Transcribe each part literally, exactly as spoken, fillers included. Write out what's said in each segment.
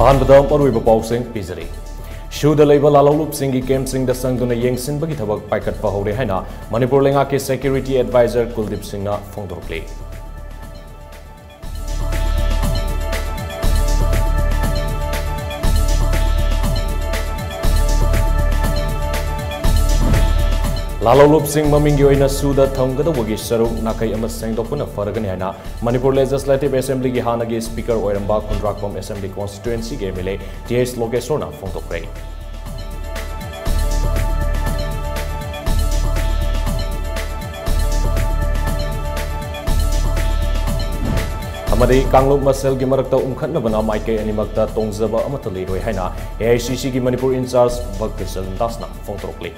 ꯑꯍꯥꯟꯕꯗ ꯃꯔꯨꯑꯣꯏꯕ ꯄꯥꯎꯁꯤꯡ ꯄꯤꯖꯔꯤ꯫ ꯁꯨꯗ ꯂꯩꯕ ꯂꯥꯂꯧꯂꯨꯞꯁꯤꯡꯒꯤ ꯀꯦꯝꯞꯁꯤꯡꯗ ꯆꯪꯗꯨꯅ ꯌꯦꯡꯁꯤꯟꯕꯒꯤ ꯊꯕꯛ ꯄꯥꯏꯈꯠꯄ ꯍꯧꯔꯦ ꯍꯥꯏꯅ ꯃꯅꯤꯄꯨꯔ ꯂꯩꯉꯥꯛꯀꯤ ꯁꯦꯀ꯭ꯌꯨꯔꯤꯇꯤ ꯑꯦꯗꯚꯥꯏꯖꯔ ꯀꯨꯜꯗꯤꯞ ꯁꯤꯡꯅ ꯐꯣꯡꯗꯣꯔꯛꯂꯤ꯫ ꯂꯥꯂꯧꯂꯨꯞꯁꯤꯡ ꯃꯃꯤꯡꯒꯤ ꯑꯣꯏꯅ ꯁꯨꯗ ꯊꯝꯒꯗꯧꯕꯒꯤ ꯁꯔꯨꯛ ꯅꯥꯈꯩ ꯑꯃ ꯁꯦꯡꯗꯣꯛꯄꯅ ꯐꯔꯒꯅꯤ ꯍꯥꯏꯅ ꯃꯅꯤꯄꯨꯔ ꯂꯦꯖꯤꯁꯂꯦꯇꯤꯚ ꯑꯦꯁꯦꯝꯕ꯭ꯂꯤꯒꯤ ꯍꯥꯟꯅꯒꯤ ꯁ꯭ꯄꯤꯀꯔ ꯑꯣꯏꯔꯝꯕ ꯈꯨꯟꯗ꯭ꯔꯥꯛꯄꯝ ꯑꯦꯁꯦꯝꯕ꯭ꯂꯤ ꯀꯣꯟꯁꯇꯤꯇ꯭ꯋꯦꯟꯁꯤꯒꯤ M L A T H ꯂꯣꯀꯦꯁꯣꯔꯅ ꯐꯣꯡꯗꯣꯛꯈ꯭ꯔꯦ꯫ ꯑꯃꯗꯤ ꯀꯥꯡꯂꯨꯞ ꯃꯁꯦꯜꯒꯤ ꯃꯔꯛꯇ ꯎꯪꯈꯠꯅꯕꯅ ꯃꯥꯏꯀꯩ ꯑꯅꯤꯃꯛꯇ ꯇꯣꯡꯖꯕ ꯑꯃꯠꯇ ꯂꯩꯔꯣꯏ ꯍꯥꯏꯅ ꯑꯦ ꯑꯥꯏ ꯁꯤ ꯁꯤꯒꯤ Manipur in-charge ꯚꯛꯇ Charan ꯗꯥꯁꯅ ꯐꯣꯡꯗꯣꯔꯛꯂꯤ꯫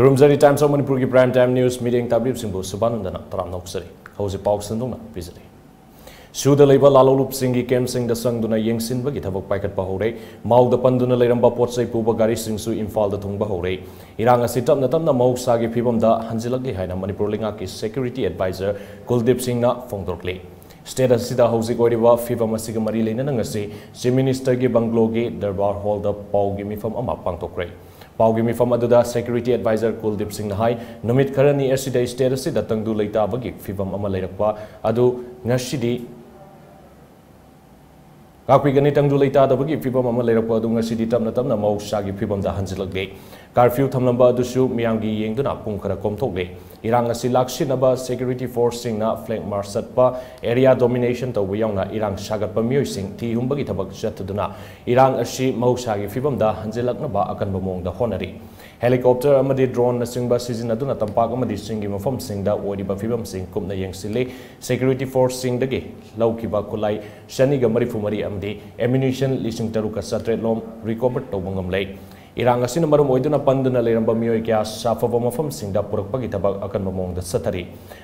ꯈꯨꯔꯨꯝꯖꯔꯤ Times of ꯃꯅꯤꯄꯨꯔꯒꯤ Prime Time News ꯃꯤꯠꯌꯦꯡ ꯇꯥꯕꯤꯕꯁꯤꯡꯕꯨ ꯁꯨꯕꯥꯅꯟꯗꯅ ꯇꯔꯥꯝꯅ ꯑꯣꯛꯆꯔꯤ꯫ ꯍꯧꯖꯤꯛ ꯄꯥꯎ ꯁꯟꯗꯣꯛꯅ ꯄꯤꯖꯔꯤ꯫ ꯁꯨꯗ ꯂꯩꯕ ꯂꯥꯂꯧꯂꯨꯞꯁꯤꯡꯒꯤ ꯀꯦꯝꯞꯁꯤꯡꯗ ꯆꯪꯗꯨꯅ ꯌꯦꯡꯁꯤꯟꯕꯒꯤ ꯊꯕꯛ ꯄꯥꯏꯈꯠꯄ ꯍꯧꯔꯦ꯫ ꯃꯥꯎꯗ ꯄꯟꯗꯨꯅ ꯂꯩꯔꯝꯕ ꯄꯣꯠ ꯆꯩ ꯄꯨꯕ ꯒꯥꯔꯤꯁꯤꯡꯁꯨ ꯏꯝꯐꯥꯜꯗ ꯊꯨꯡꯕ ꯍꯧꯔꯦ꯫ ꯏꯔꯥꯡ ꯑꯁꯤ ꯇꯞꯅ ꯇꯞꯅ ꯃꯍꯧꯁꯥꯒꯤ ꯐꯤꯕꯝꯗ ꯍꯟꯖꯤꯜꯂꯛꯂꯤ ꯍꯥꯏꯅ ꯃꯅꯤꯄꯨꯔ ꯂꯩꯉꯥꯛꯀꯤ ꯁꯦꯀ꯭ꯌꯨꯔꯤꯇꯤ ꯑꯦꯗꯚꯥꯏꯖꯔ ꯀꯨꯜꯗꯤꯞ ꯁꯤꯡꯅ ꯐꯣꯡꯗꯣꯔꯛꯂꯤ꯫ ꯁ꯭ꯇꯦꯠ ꯑꯁꯤꯗ ꯍꯧꯖꯤꯛ ꯑꯣꯏꯔꯤꯕ ꯐꯤꯕꯝ ꯑꯁꯤꯒ ꯃꯔꯤ ꯂꯩꯅꯅ ꯉꯁꯤ ꯆꯤꯐ ꯃꯤꯅꯤꯁꯇꯔꯒꯤ ꯕꯪꯒ꯭ꯂꯣꯒꯤ ꯗꯔꯕꯥꯔ ꯍꯣꯜꯗ ꯄꯥꯎꯒꯤ ꯃꯤꯐꯝ ꯑꯃ ꯄꯥꯡꯊꯣꯛꯈ꯭ꯔꯦ꯫ ꯄꯥꯎꯒꯤ ꯃꯤꯐꯝ ꯑꯗꯨꯗ ꯁꯦꯀ꯭ꯌꯨꯔꯤꯇꯤ ꯑꯦꯗꯚꯥꯏꯖꯔ ꯀꯨꯜꯗꯤꯞ ꯁꯤꯡꯅ ꯍꯥꯏ, ꯅꯨꯃꯤꯠ ꯈꯔꯅꯤ ꯑꯁꯤꯗ ꯁ꯭ꯇꯦꯠ ꯑꯁꯤꯗ ꯇꯪꯗꯨ ꯂꯩꯇꯥꯕꯒꯤ ꯐꯤꯕꯝ ꯑꯃ ꯂꯩꯔꯛꯄ ꯑꯗꯨ ꯉꯁꯤꯗꯤ ꯉꯥꯛꯄꯤꯒꯅꯤ꯫ ꯇꯪꯗꯨ ꯂꯩꯇꯥꯗꯕꯒꯤ ꯐꯤꯕꯝ ꯑꯃ ꯂꯩꯔꯛꯄ ꯑꯗꯨ ꯉꯁꯤꯗꯤ ꯇꯞꯅ ꯇꯞꯅ ꯃꯍꯧꯁꯥꯒꯤ ꯐꯤꯕꯝꯗ ꯍꯟꯖꯤꯜꯂꯛꯂꯦ꯫ ꯀꯥꯔꯐ꯭ꯌꯨ ꯊꯝꯂꯝꯕ ꯑꯗꯨꯁꯨ ꯃꯤꯌꯥꯝꯒꯤ ꯌꯦꯡꯗꯨꯅ ꯄꯨꯡ ꯈꯔ ꯀꯣꯝꯊꯣꯛꯂꯦ꯫ ꯏꯔꯥꯡ ꯑꯁꯤ ꯂꯥꯛꯁꯤꯟꯅꯕ ꯁꯦꯀ꯭ꯌꯨꯔꯤꯇꯤ ꯐꯣꯔꯁꯁꯤꯡꯅ ꯐ꯭ꯂꯦꯒ ꯃꯥꯔꯆ ꯆꯠꯄ, ꯑꯦꯔꯤꯌꯥ ꯗꯣꯃꯤꯅꯦꯁꯟ ꯇꯧꯕ ꯌꯥꯎꯅ ꯏꯔꯥꯡ ꯁꯥꯒꯠꯄ ꯃꯤꯑꯣꯏꯁꯤꯡ ꯊꯤ ꯍꯨꯝꯕꯒꯤ ꯊꯕꯛ ꯆꯠꯊꯗꯨꯅ ꯏꯔꯥꯡ ꯑꯁꯤ ꯃꯍꯧꯁꯥꯒꯤ ꯐꯤꯕꯝꯗ ꯍꯟꯖꯤꯜꯂꯛꯅꯕ ꯑꯀꯟꯕ ꯃꯑꯣꯡꯗ ꯍꯣꯠꯅꯔꯤ꯫ ꯍꯦꯂꯤꯀꯣꯞꯇꯔ ꯑꯃꯗꯤ ꯗ꯭ꯔꯣꯟꯅꯆꯤꯡꯕ ꯁꯤꯖꯤꯟꯅꯗꯨꯅ ꯇꯝꯄꯥꯛ ꯑꯃꯗꯤ ꯆꯤꯡꯒꯤ ꯃꯐꯝꯁꯤꯡꯗ ꯑꯣꯏꯔꯤꯕ ꯐꯤꯕꯝꯁꯤꯡ ꯀꯨꯞꯅ ꯌꯦꯡꯁꯤꯜꯂꯤ꯫ ꯁꯦꯀ꯭ꯌꯨꯔꯤꯇꯤ ꯐꯣꯔꯁꯁꯤꯡꯗꯒꯤ ꯂꯧꯈꯤꯕ ꯈꯨꯠꯂꯥꯏ ꯆꯅꯤꯒ ꯃꯔꯤꯐꯨ ꯃꯔꯤ ꯑꯃꯗꯤ ꯑꯦꯃꯨꯅꯤꯁꯟ ꯂꯤꯁꯤꯡ ꯇꯔꯨꯛꯀ ꯆꯥꯇ꯭ꯔꯦꯠ ꯂꯣꯝ ꯔꯤꯀꯣꯚꯔ ꯇꯧꯕ ꯉꯝꯂꯦ꯫ ꯏꯔꯥꯡ ꯑꯁꯤꯅ ꯃꯔꯝ ꯑꯣꯏꯗꯨꯅ ꯄꯟꯗꯨꯅ ꯂꯩꯔꯝꯕ ꯃꯤꯑꯣꯏ ꯀꯌꯥ ꯁꯥꯐꯕ ꯃꯐꯝꯁꯤꯡꯗ ꯄꯨꯔꯛꯄꯒꯤ ꯊꯕꯛ ꯑꯀꯟꯕ ꯃꯑꯣꯡꯗ ꯆꯠꯊꯔꯤ꯫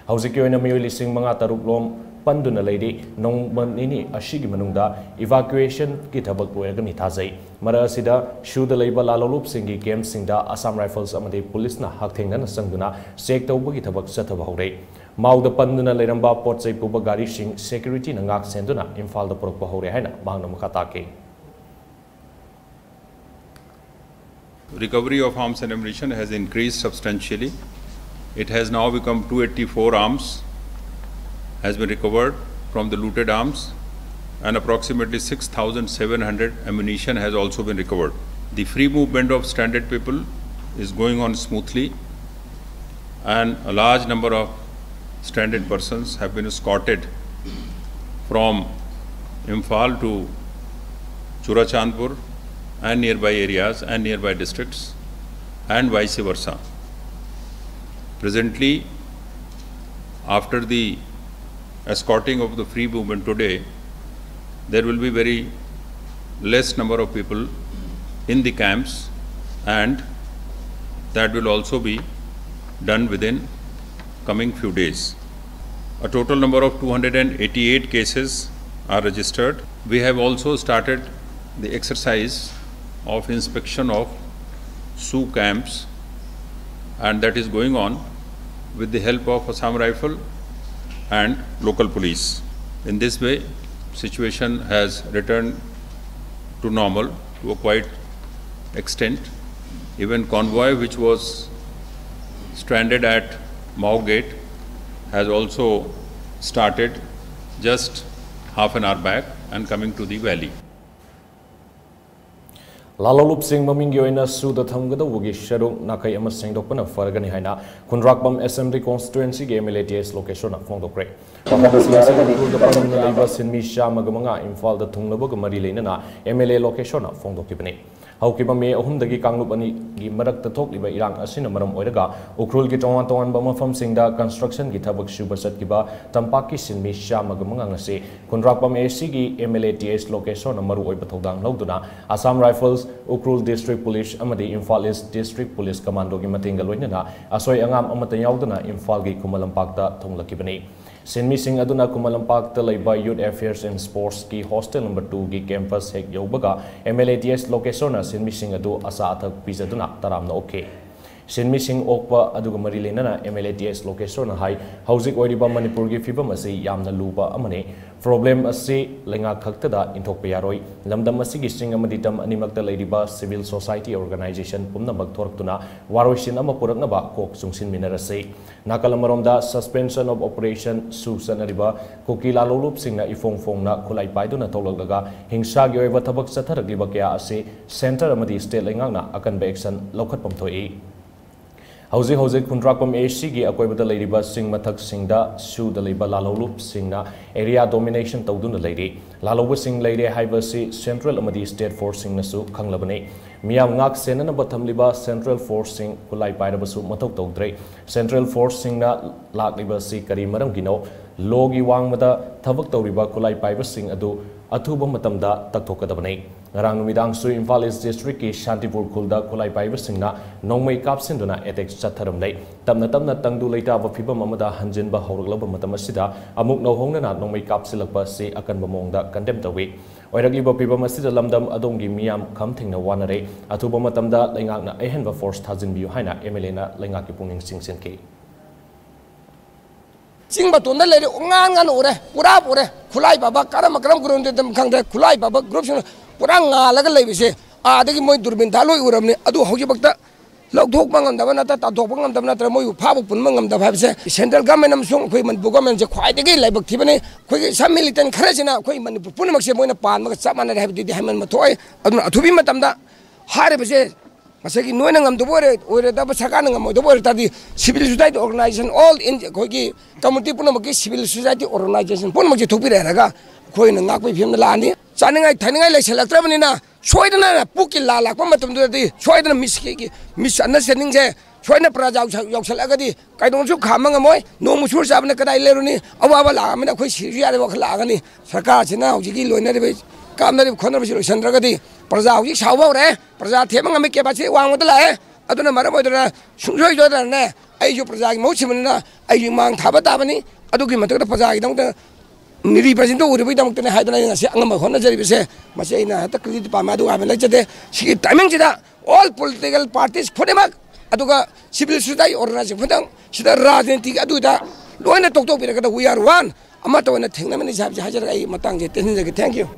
ꯍꯧꯖꯤꯛꯀꯤ ꯑꯣꯏꯅ ꯃꯤꯑꯣꯏ ꯂꯤꯁꯤꯡ ꯃꯉꯥ ꯇꯔꯨꯛ ꯂꯣꯝ ꯄꯟꯗꯨꯅ ꯂꯩꯔꯤ꯫ ꯅꯣꯡꯃ ꯅꯤꯅꯤ ꯑꯁꯤꯒꯤ ꯃꯅꯨꯡꯗ evacuationꯒꯤ ꯊꯕꯛ ꯂꯣꯏꯔꯒꯅꯤ ꯊꯥꯖꯩ꯫ ꯃꯔꯛ ꯑꯁꯤꯗ ꯁꯨꯗ ꯂꯩꯕ ꯂꯥꯂꯣꯂꯨꯞꯁꯤꯡꯒꯤ campꯁꯤꯡꯗ Assam Rifles ꯑꯃꯗꯤ ꯄꯨꯂꯤꯁꯅ ꯍꯛꯊꯦꯡꯅꯅ ꯆꯪꯗꯨꯅ check ꯇꯧꯕꯒꯤ ꯊꯕꯛ ꯆꯠꯊꯕ ꯍꯧꯔꯦ꯫ ꯃꯥꯎꯗ ꯄꯟꯗꯨꯅ ꯂꯩꯔꯝꯕ ꯄꯣꯠ ꯆꯩ ꯄꯨꯕ ꯒꯥꯔꯤꯁꯤꯡ securityꯅ ꯉꯥꯛ ꯁꯦꯟꯗꯨꯅ ꯏꯝꯐꯥꯜꯗ ꯄꯨꯔꯛꯄ ꯍꯧꯔꯦ ꯍꯥꯏꯅ ꯃꯍꯥꯛꯅ ꯃꯈꯥ ꯇꯥꯈꯤ꯫ Recovery of arms and ammunition has increased substantially. It has now become two eighty-four arms has been recovered from the looted arms, and approximately six thousand seven hundred ammunition has also been recovered. The free movement of stranded people is going on smoothly, and a large number of stranded persons have been escorted from Imphal to Churachandpur and nearby areas and nearby districts, and vice versa. Presently, after the escorting of the free movement today, there will be very less number of people in the camps, and that will also be done within coming few days. A total number of two hundred eighty-eight cases are registered. We have also started the exercise of inspection of SoO camps, and that is going on with the help of Assam Rifle and local police. In this way, situation has returned to normal to a quite extent. Even convoy which was stranded at Mao Gate has also started just half an hour back and coming to the valley. ꯂꯥꯂꯣꯂꯨꯞꯁꯤꯡ ꯃꯃꯤꯡꯒꯤ ꯑꯣꯏꯅ ꯁꯨꯗ ꯊꯝꯒꯗꯧꯕꯒꯤ ꯁꯔꯨꯛ ꯅꯥꯈꯩ ꯑꯃ ꯁꯦꯡꯗꯣꯛꯄꯅ ꯐꯔꯒꯅꯤ ꯍꯥꯏꯅ ꯈꯨꯟꯗ꯭ꯔꯥꯛꯄꯝ Assembly Constituencyꯒꯤ MLA T S ꯂꯣꯀꯦꯁꯣꯔꯅ ꯐꯣꯡꯗꯣꯛꯈ꯭ꯔꯦ꯫ ꯃꯐꯝ ꯑꯁꯤꯒꯤ ꯁꯦꯜ ꯊꯨꯗ ꯄꯟꯗꯨꯅ ꯂꯩꯕ ꯁꯤꯟꯃꯤ ꯆꯥꯝꯃꯒ ꯃꯉꯥ ꯏꯝꯐꯥꯜꯗ ꯊꯨꯡꯂꯕꯒ ꯃꯔꯤ ꯂꯩꯅꯅ MLA ꯂꯣꯀꯦꯁꯣꯔꯅ ꯐꯣꯡꯗꯣꯛꯈꯤꯕꯅꯤ꯫ ꯍꯧꯈꯤꯕ ꯃꯦ ꯑꯍꯨꯝꯗꯒꯤ ꯀꯥꯡꯂꯨꯞ ꯑꯅꯤꯒꯤ ꯃꯔꯛꯇ ꯊꯣꯛꯂꯤꯕ ꯏꯔꯥꯡ ꯑꯁꯤꯅ ꯃꯔꯝ ꯑꯣꯏꯔꯒ ꯎꯈ꯭ꯔꯨꯜꯒꯤ ꯇꯣꯉꯥꯟ ꯇꯣꯉꯥꯟꯕ ꯃꯐꯝꯁꯤꯡꯗ constructionꯒꯤ ꯊꯕꯛ ꯁꯨꯕ ꯆꯠꯈꯤꯕ ꯇꯝꯄꯥꯛꯀꯤ ꯁꯤꯟꯃꯤ ꯆꯥꯝꯃꯒ ꯃꯉꯥ ꯉꯁꯤ ꯈꯨꯟꯗ꯭ꯔꯥꯛꯄꯝ ACꯒꯤ MLA TA ꯂꯣꯀꯦꯁꯣꯔꯅ ꯃꯔꯨꯑꯣꯏꯕ ꯊꯧꯗꯥꯡ ꯂꯧꯗꯨꯅ Assam Rifles, Ukhrul District Police ꯑꯃꯗꯤ ꯏꯝꯐꯥꯜ East District Police Commandoꯒꯤ ꯃꯇꯦꯡꯒ ꯂꯣꯏꯅꯅ ꯑꯁꯣꯏ ꯑꯉꯥꯝ ꯑꯃꯠꯇ ꯌꯥꯎꯗꯅ ꯏꯝꯐꯥꯜꯒꯤ ꯈꯨꯃꯟ ꯂꯝꯄꯥꯛꯇ ꯊꯨꯡꯂꯛꯈꯤꯕꯅꯤ꯫ ꯁꯤꯟꯃꯤꯁꯤꯡ ꯑꯗꯨꯅ ꯈꯨꯃꯟ ꯂꯝꯄꯥꯛꯇ ꯂꯩꯕ Youth Affairs and Sportsꯀꯤ hostel number twoꯒꯤ campus ꯍꯦꯛ ꯌꯧꯕꯒ MLA TA ꯂꯣꯀꯦꯁꯣꯔꯅ ꯁꯤꯟꯃꯤꯁꯤꯡ ꯑꯗꯨ ꯑꯆꯥ ꯑꯊꯛ ꯄꯤꯖꯗꯨꯅ ꯇꯔꯥꯝꯅ ꯑꯣꯛꯈꯤ꯫ ꯁꯤꯟꯃꯤꯁꯤꯡ ꯑꯣꯛꯄ ꯑꯗꯨꯒ ꯃꯔꯤ ꯂꯩꯅꯅ MLA TA ꯂꯣꯀꯦꯁꯣꯔꯅ ꯍꯥꯏ, ꯍꯧꯖꯤꯛ ꯑꯣꯏꯔꯤꯕ ꯃꯅꯤꯄꯨꯔꯒꯤ ꯐꯤꯕꯝ ꯑꯁꯤ ꯌꯥꯝꯅ ꯂꯨꯕ ꯑꯃꯅꯤ꯫ Problem ꯑꯁꯤ ꯂꯩꯉꯥꯛ ꯈꯛꯇꯗ ꯏꯟꯊꯣꯛꯄ ꯌꯥꯔꯣꯏ꯫ ꯂꯝꯗꯝ ꯑꯁꯤꯒꯤ ꯆꯤꯡ ꯑꯃꯗꯤ ꯇꯝ ꯑꯅꯤꯃꯛꯇ ꯂꯩꯔꯤꯕ civil society organization ꯄꯨꯝꯅꯃꯛ ꯊꯣꯔꯛꯇꯨꯅ ꯋꯥꯔꯣꯏꯁꯤꯟ ꯑꯃ ꯄꯨꯔꯛꯅꯕ ꯀꯣꯛ ꯆꯨꯡꯁꯤꯟꯃꯤꯟꯅꯔꯁꯤ꯫ ꯅꯥꯀꯜ ꯑꯃꯔꯣꯝꯗ Suspension of Operation ꯁꯨ ꯆꯠꯅꯔꯤꯕ ꯀꯨꯀꯤ ꯂꯥꯂꯣꯡꯂꯨꯞꯁꯤꯡꯅ ꯏꯐꯣꯡ ꯐꯣꯡꯅ ꯈꯨꯠꯂꯥꯏ ꯄꯥꯏꯗꯨꯅ ꯊꯣꯛꯂꯛꯂꯒ ꯍꯤꯡꯁꯥꯒꯤ ꯑꯣꯏꯕ ꯊꯕꯛ ꯆꯠꯊꯔꯛꯂꯤꯕ ꯀꯌꯥ ꯑꯁꯤ centre ꯑꯃꯗꯤ state ꯂꯩꯉꯥꯛꯅ ꯑꯀꯟꯕ action ꯂꯧꯈꯠꯐꯝ ꯊꯣꯛꯏ꯫ ꯍꯧꯖꯤꯛ ꯍꯧꯖꯤꯛ ꯈꯨꯟꯗ꯭ꯔꯥꯛꯄꯝ ACꯒꯤ ꯑꯀꯣꯏꯕꯗ ꯂꯩꯔꯤꯕ ꯆꯤꯡ ꯃꯊꯛꯁꯤꯡꯗ ꯁꯨꯗ ꯂꯩꯕ ꯂꯥꯂꯣꯡꯂꯨꯞꯁꯤꯡꯅ area domination ꯇꯧꯗꯨꯅ ꯂꯩꯔꯤ꯫ ꯂꯥꯂꯧꯕꯁꯤꯡ ꯂꯩꯔꯦ ꯍꯥꯏꯕꯁꯤ central ꯑꯃꯗꯤ state forceꯁꯤꯡꯅꯁꯨ ꯈꯪꯂꯕꯅꯤ꯫ ꯃꯤꯌꯥꯝ ꯉꯥꯛ ꯁꯦꯟꯅꯅꯕ ꯊꯝꯂꯤꯕ central forceꯁꯤꯡ ꯈꯨꯠꯂꯥꯏ ꯄꯥꯏꯔꯕꯁꯨ ꯃꯊꯧ ꯇꯧꯗ꯭ꯔꯦ꯫ Central forceꯁꯤꯡꯅ ꯂꯥꯛꯂꯤꯕꯁꯤ ꯀꯔꯤ ꯃꯔꯝꯒꯤꯅꯣ? Lawꯒꯤ ꯋꯥꯡꯃꯗ ꯊꯕꯛ ꯇꯧꯔꯤꯕ ꯈꯨꯠꯂꯥꯏ ꯄꯥꯏꯕꯁꯤꯡ ꯑꯗꯨ ꯑꯊꯨꯕ ꯃꯇꯝꯗ ꯇꯛꯊꯣꯛꯀꯗꯕꯅꯤ꯫ ꯉꯔꯥꯡ ꯅꯨꯃꯤꯗꯥꯡꯁꯨ ꯏꯝꯐꯥꯜ East Districtꯀꯤ ꯁꯥꯟꯇꯤꯄꯨꯔ ꯈꯨꯜꯗ ꯈꯨꯠꯂꯥꯏ ꯄꯥꯏꯕꯁꯤꯡꯅ ꯅꯣꯡꯃꯩ ꯀꯥꯞꯁꯤꯟꯗꯨꯅ attack ꯆꯠꯊꯔꯝꯂꯦ꯫ ꯇꯞꯅ ꯇꯞꯅ ꯇꯪꯗꯨ ꯂꯩꯇꯥꯕ ꯐꯤꯕꯝ ꯑꯃꯗ ꯍꯟꯖꯤꯟꯕ ꯍꯧꯔꯛꯂꯕ ꯃꯇꯝ ꯑꯁꯤꯗ ꯑꯃꯨꯛ ꯅꯧꯍꯧꯅꯅ ꯅꯣꯡꯃꯩ ꯀꯥꯞꯁꯤꯜꯂꯛꯄ ꯑꯁꯤ ꯑꯀꯟꯕ ꯃꯑꯣꯡꯗ condemn ꯇꯧꯏ꯫ ꯑꯣꯏꯔꯛꯂꯤꯕ ꯐꯤꯕꯝ ꯑꯁꯤꯗ ꯂꯝꯗꯝ ꯑꯗꯣꯝꯒꯤ ꯃꯤꯌꯥꯝ ꯈꯝ ꯊꯦꯡꯅ ꯋꯥꯅꯔꯦ꯫ ꯑꯊꯨꯕ ꯃꯇꯝꯗ ꯂꯩꯉꯥꯛꯅ ꯑꯍꯦꯟꯕ force ꯊꯥꯖꯤꯟꯕꯤꯌꯨ ꯍꯥꯏꯅ MLAꯅ ꯂꯩꯉꯥꯛꯀꯤ ꯄꯨꯛꯅꯤꯡ ꯆꯤꯡꯁꯤꯟꯈꯤ꯫ ꯆꯤꯡ ꯃꯇꯣꯟꯗ ꯂꯩꯔꯦ, ꯉꯥꯟ ꯉꯥꯟꯅ ꯎꯔꯦ, ꯄꯨꯔꯥ ꯎꯔꯦ꯫ ꯈꯨꯠꯂꯥꯏ ꯄꯥꯏꯕ ꯀꯔꯝꯕ ꯀꯔꯝ group ꯈꯪꯗ꯭ꯔꯦ, ꯈꯨꯠꯂꯥꯏ ꯄꯥꯏꯕ groupꯁꯤꯡꯅ ꯄꯨꯔꯥ ꯉꯥꯜꯂꯒ ꯂꯩꯕꯁꯦ, ꯑꯥꯗꯒꯤ ꯃꯣꯏ ꯗꯨꯔꯕꯤꯟ ꯊꯥ ꯂꯣꯏ ꯎꯔꯕꯅꯤ꯫ ꯑꯗꯨ ꯍꯧꯖꯤꯛꯐꯥꯎꯗ ꯂꯧꯊꯣꯛꯄ ꯉꯝꯗꯕ ꯅꯠꯇ꯭ꯔ ꯇꯥꯟꯊꯣꯛꯄ ꯉꯝꯗꯕ ꯅꯠꯇ꯭ꯔ ꯃꯣꯏꯕꯨ ꯐꯥꯕ ꯄꯨꯟꯕ ꯉꯝꯗꯕ ꯍꯥꯏꯕꯁꯦ central government ꯑꯃꯁꯨꯡ ꯑꯩꯈꯣꯏ ꯃꯅꯤꯄꯨꯔ governmentꯁꯦ ꯈ꯭ꯋꯥꯏꯗꯒꯤ ꯂꯥꯏꯕꯛ ꯊꯤꯕꯅꯤ꯫ ꯑꯩꯈꯣꯏꯒꯤ sub militant ꯈꯔꯁꯤꯅ ꯑꯩꯈꯣꯏ ꯃꯅꯤꯄꯨꯔ ꯄꯨꯝꯅꯃꯛꯁꯦ ꯃꯣꯏꯅ ꯄꯥꯟꯕꯒ ꯆꯞ ꯃꯥꯟꯅꯔꯦ ꯍꯥꯏꯕꯗꯨꯗꯤ ꯍꯥꯏꯃꯟꯕ ꯊꯣꯛꯑꯣꯏ꯫ ꯑꯗꯨꯅ ꯑꯊꯨꯕꯤ ꯃꯇꯝꯗ ꯍꯥꯏꯔꯤꯕꯁꯦ ꯉꯁꯥꯏꯒꯤ ꯅꯣꯏꯅ ꯉꯝꯗꯕ ꯑꯣꯏꯔꯦ, ꯑꯣꯏꯔꯗꯕ ꯁꯔꯀꯥꯔꯅ ꯉꯝꯃꯣꯏꯗꯕ ꯑꯣꯏꯔ ꯇꯥꯔꯗꯤ civil society organization all in ꯑꯩꯈꯣꯏꯒꯤ community ꯄꯨꯝꯅꯃꯛꯀꯤ civil society organization ꯄꯨꯝꯅꯃꯛꯁꯦ ꯊꯣꯛꯄꯤꯔꯦ ꯍꯥꯏꯔꯒ ꯑꯩꯈꯣꯏꯅ ꯉꯥꯛꯄꯒꯤ ꯐꯤꯕꯝꯗ ꯂꯥꯛꯑꯅꯤ꯫ ꯆꯥꯅꯤꯡꯉꯥꯏ ꯊꯛꯅꯤꯡꯉꯥꯏ ꯂꯩꯁꯜꯂꯛꯇ꯭ꯔꯕꯅꯤꯅ ꯁꯣꯏꯗꯅ ꯄꯨꯛꯀꯤ ꯂꯥ ꯂꯥꯛꯄ ꯃꯇꯝꯗꯨꯗꯗꯤ ꯁꯣꯏꯗꯅ ꯃꯤꯁ ꯃꯤꯁ ꯑꯟꯗꯔꯁ꯭ꯇꯦꯟꯗꯤꯡꯁꯦ ꯁꯣꯏꯗꯅ ꯄ꯭ꯔꯖꯥ ꯌꯥꯎꯁꯜꯂꯛꯑꯒꯗꯤ ꯀꯩꯗꯧꯅꯁꯨ ꯈꯥꯝꯕ ꯉꯝꯃꯣꯏ꯫ ꯅꯣꯡꯃ ꯁꯨꯔ ꯆꯥꯕꯅ ꯀꯗꯥꯏ ꯂꯩꯔꯨꯅꯤ? ꯑꯋꯥꯕ ꯂꯥꯛꯑꯕꯅꯤꯅ ꯑꯩꯈꯣꯏ ꯁꯤꯔꯁꯨ ꯌꯥꯔꯦ ꯋꯥꯈꯜ ꯂꯥꯛꯑꯒꯅꯤ꯫ ꯁꯔꯀꯥꯔꯁꯤꯅ ꯍꯧꯖꯤꯛꯀꯤ ꯂꯣꯏꯅꯔꯤꯕ ꯀꯥꯞꯅꯔꯤꯕ ꯈꯣꯠꯅꯔꯤꯕꯁꯤ ꯂꯣꯏꯁꯤꯟꯗ꯭ꯔꯒꯗꯤ ꯄ꯭ꯔꯖꯥ ꯍꯧꯖꯤꯛ ꯁꯥꯎꯕ ꯍꯧꯔꯦ꯫ ꯄ꯭ꯔꯖꯥ ꯊꯦꯝꯕ ꯉꯝꯕꯒꯤ ꯀꯦꯄꯥꯁꯤꯇꯤ ꯋꯥꯡꯃꯗ ꯂꯥꯛꯑꯦ꯫ ꯑꯗꯨꯅ ꯃꯔꯝ ꯑꯣꯏꯗꯨꯅ ꯁꯨꯡꯁꯣꯏ ꯁꯣꯏꯗꯅꯅꯦ ꯑꯩꯁꯨ ꯄ꯭ꯔꯖꯥꯒꯤ ꯃꯍꯨꯠ ꯁꯤꯟꯕꯅꯤꯅ ꯑꯩꯁꯨ ꯃꯥꯡ ꯊꯥꯕ ꯇꯥꯕꯅꯤ꯫ ꯑꯗꯨꯒꯤ ꯃꯊꯛꯇ ꯄ꯭ꯔꯖꯥꯒꯤꯗꯃꯛꯇ ꯔꯤꯄ꯭ꯔꯖꯦꯟꯇꯦꯇꯤꯚ ꯑꯣꯏꯔꯨꯕꯒꯤꯗꯃꯛꯇꯅꯦ ꯍꯥꯏꯗꯅ ꯑꯩꯅ ꯉꯁꯤ ꯑꯉꯝꯕ ꯍꯣꯠꯅꯖꯔꯤꯕꯁꯦ꯫ ꯃꯁꯤ ꯑꯩꯅ ꯍꯦꯛꯇ ꯀ꯭ꯔꯤꯗꯤꯠ ꯄꯥꯝꯃꯦ ꯑꯗꯨ ꯍꯥꯏꯕ ꯂꯩꯖꯗꯦ꯫ ꯁꯤꯒꯤ ꯇꯥꯏꯃꯤꯡꯁꯤꯗ ꯑꯣꯜ ꯄꯣꯂꯤꯇꯤꯀꯦꯜ ꯄꯥꯔꯇꯤꯁ ꯈꯨꯗꯤꯡꯃꯛ ꯑꯗꯨꯒ ꯁꯤꯚꯤꯜ ꯁꯣꯁꯥꯏꯇꯤ ꯑꯣꯔꯒꯅꯥꯏꯖꯦꯁꯟ ꯈꯨꯗꯤꯡ ꯁꯤꯗ ꯔꯥꯖꯅꯤꯇꯤꯒꯤ ꯑꯗꯨꯗ ꯂꯣꯏꯅ ꯇꯣꯛꯊꯣꯛꯄꯤꯔꯒꯗ we are one, ꯑꯃꯠꯇ ꯑꯣꯏꯅ ꯊꯦꯡꯅꯃꯤꯟꯅꯁꯤ ꯍꯥꯏꯕꯁꯤ ꯍꯥꯏꯖꯔꯒ ꯑꯩ ꯃꯇꯥꯡꯁꯦ ꯇꯦꯟꯁꯤꯟꯖꯒꯦ꯫ Thank you꯫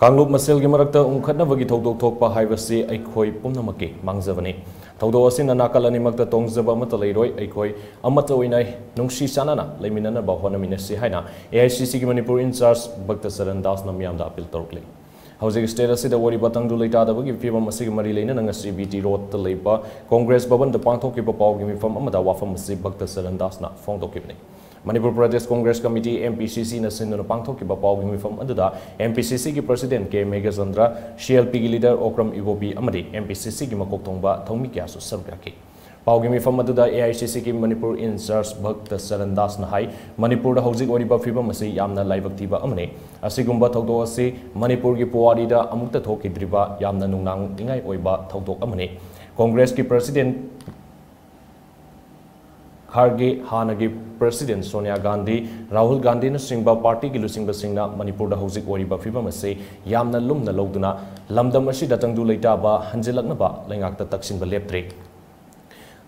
ꯀꯥꯡꯂꯨꯞ ꯃꯁꯦꯜꯒꯤ ꯃꯔꯛꯇ ꯎꯪꯈꯠꯅꯕꯒꯤ ꯊꯧꯗꯣꯛ ꯊꯣꯛꯄ ꯍꯥꯏꯕꯁꯤ ꯑꯩꯈꯣꯏ ꯄꯨꯝꯅꯃꯛꯀꯤ ꯃꯥꯡꯖꯕꯅꯤ꯫ ꯊꯧꯗꯣꯛ ꯑꯁꯤꯅ ꯅꯥꯀꯜ ꯑꯅꯤꯃꯛꯇ ꯇꯣꯡꯖꯕ ꯑꯃꯠꯇ ꯂꯩꯔꯣꯏ꯫ ꯑꯩꯈꯣꯏ ꯑꯃꯠꯇ ꯑꯣꯏꯅ ꯅꯨꯡꯁꯤ ꯆꯥꯟꯅꯅ ꯂꯩꯃꯤꯟꯅꯅꯕ ꯍꯣꯠꯅꯃꯤꯟꯅꯁꯤ ꯍꯥꯏꯅ A I C C ꯒꯤ ꯃꯅꯤꯄꯨꯔ ꯏꯟꯆꯥꯔꯖ ꯚꯛꯇ ꯆꯔꯟ ꯗꯥꯁꯅ ꯃꯤꯌꯥꯝꯗ ꯑꯄꯤꯜ ꯇꯧꯔꯛꯂꯤ꯫ ꯍꯧꯖꯤꯛ ꯁ꯭ꯇꯦꯠ ꯑꯁꯤꯗ ꯑꯣꯏꯔꯤꯕ ꯇꯪꯗꯨ ꯂꯩꯇꯥꯗꯕꯒꯤ ꯐꯤꯕꯝ ꯑꯁꯤꯒ ꯃꯔꯤ ꯂꯩꯅꯅ ꯉꯁꯤ B T ꯔꯣꯗꯇ ꯂꯩꯕ ꯀꯣꯡꯒ꯭ꯔꯦꯁ ꯚꯕꯟꯗ ꯄꯥꯡꯊꯣꯛꯈꯤꯕ ꯄꯥꯎꯒꯤ ꯃꯤꯐꯝ ꯑꯃꯗ ꯋꯥꯐꯝ ꯑꯁꯤ ꯚꯛꯇ ꯆꯔꯟ ꯗꯥꯁꯅ ꯐꯣꯡꯗꯣꯛꯈꯤꯕꯅꯤ꯫ Manipur Pradesh Congress committee, M P C C ꯅ ꯁꯤꯟꯗꯨꯅ ꯄꯥꯡꯊꯣꯛꯈꯤꯕ ꯄꯥꯎꯒꯤ ꯃꯤꯐꯝ ꯑꯗꯨꯗ M P C C ꯒꯤ ꯄ꯭ꯔꯁꯤꯗꯦꯟ ꯀꯦ ꯃꯦꯘꯆꯟꯗ꯭ꯔ, C L P ꯒꯤ ꯂꯤꯗꯔ ꯑꯣꯀ꯭ꯔꯝ ꯏꯕꯣꯕꯤ ꯑꯃꯗꯤ M P C C ꯒꯤ ꯃꯀꯣꯛ ꯊꯣꯡꯕ ꯊꯧꯃꯤ ꯀꯌꯥꯁꯨ ꯁꯔꯨꯛ ꯌꯥꯈꯤ꯫ ꯄꯥꯎꯒꯤ ꯃꯤꯐꯝ ꯑꯗꯨꯗ A I C C ꯒꯤ ꯃꯅꯤꯄꯨꯔ ꯏꯟꯆꯥꯔꯖ ꯚꯛꯇ ꯆꯔꯟ ꯗꯥꯁꯅ ꯍꯥꯏ, ꯃꯅꯤꯄꯨꯔꯗ ꯍꯧꯖꯤꯛ ꯑꯣꯏꯔꯤꯕ ꯐꯤꯕꯝ ꯑꯁꯤ ꯌꯥꯝꯅ ꯂꯥꯏꯕꯛ ꯊꯤꯕ ꯑꯃꯅꯤ꯫ ꯑꯁꯤꯒꯨꯝꯕ ꯊꯧꯗꯣꯛ ꯑꯁꯤ ꯃꯅꯤꯄꯨꯔꯒꯤ ꯄꯨꯋꯥꯔꯤꯗ ꯑꯃꯨꯛꯇ ꯊꯣꯛꯈꯤꯗ꯭ꯔꯤꯕ ꯌꯥꯝꯅ ꯅꯨꯡꯅꯥꯡꯅꯤꯡꯉꯥꯏ ꯑꯣꯏꯕ ꯊꯧꯗꯣꯛ ꯑꯃꯅꯤ꯫ ꯀꯣꯡꯒ꯭ꯔꯦꯁꯀꯤ ꯄ꯭ꯔꯁꯤꯗꯦꯟ ꯈꯥꯔꯒꯦ, ꯍꯥꯟꯅꯒꯤ ꯄ꯭ꯔꯁꯤꯗꯦꯟ ꯁꯣꯅꯤꯌꯥ ꯒꯥꯟꯙꯤ, ꯔꯥꯍꯨꯜ ꯒꯥꯟꯙꯤꯅꯆꯤꯡꯕ ꯄꯥꯔꯇꯤꯒꯤ ꯂꯨꯆꯤꯡꯕꯁꯤꯡꯅ ꯃꯅꯤꯄꯨꯔꯗ ꯍꯧꯖꯤꯛ ꯑꯣꯏꯔꯤꯕ ꯐꯤꯕꯝ ꯑꯁꯤ ꯌꯥꯝꯅ ꯂꯨꯝꯅ ꯂꯧꯗꯨꯅ ꯂꯝꯗꯝ ꯑꯁꯤꯗ ꯇꯪꯗꯨ ꯂꯩꯇꯥꯕ ꯍꯟꯖꯤꯜꯂꯛꯅꯕ ꯂꯩꯉꯥꯛꯇ ꯇꯛꯁꯤꯟꯕ ꯂꯦꯞꯇ꯭ꯔꯤ꯫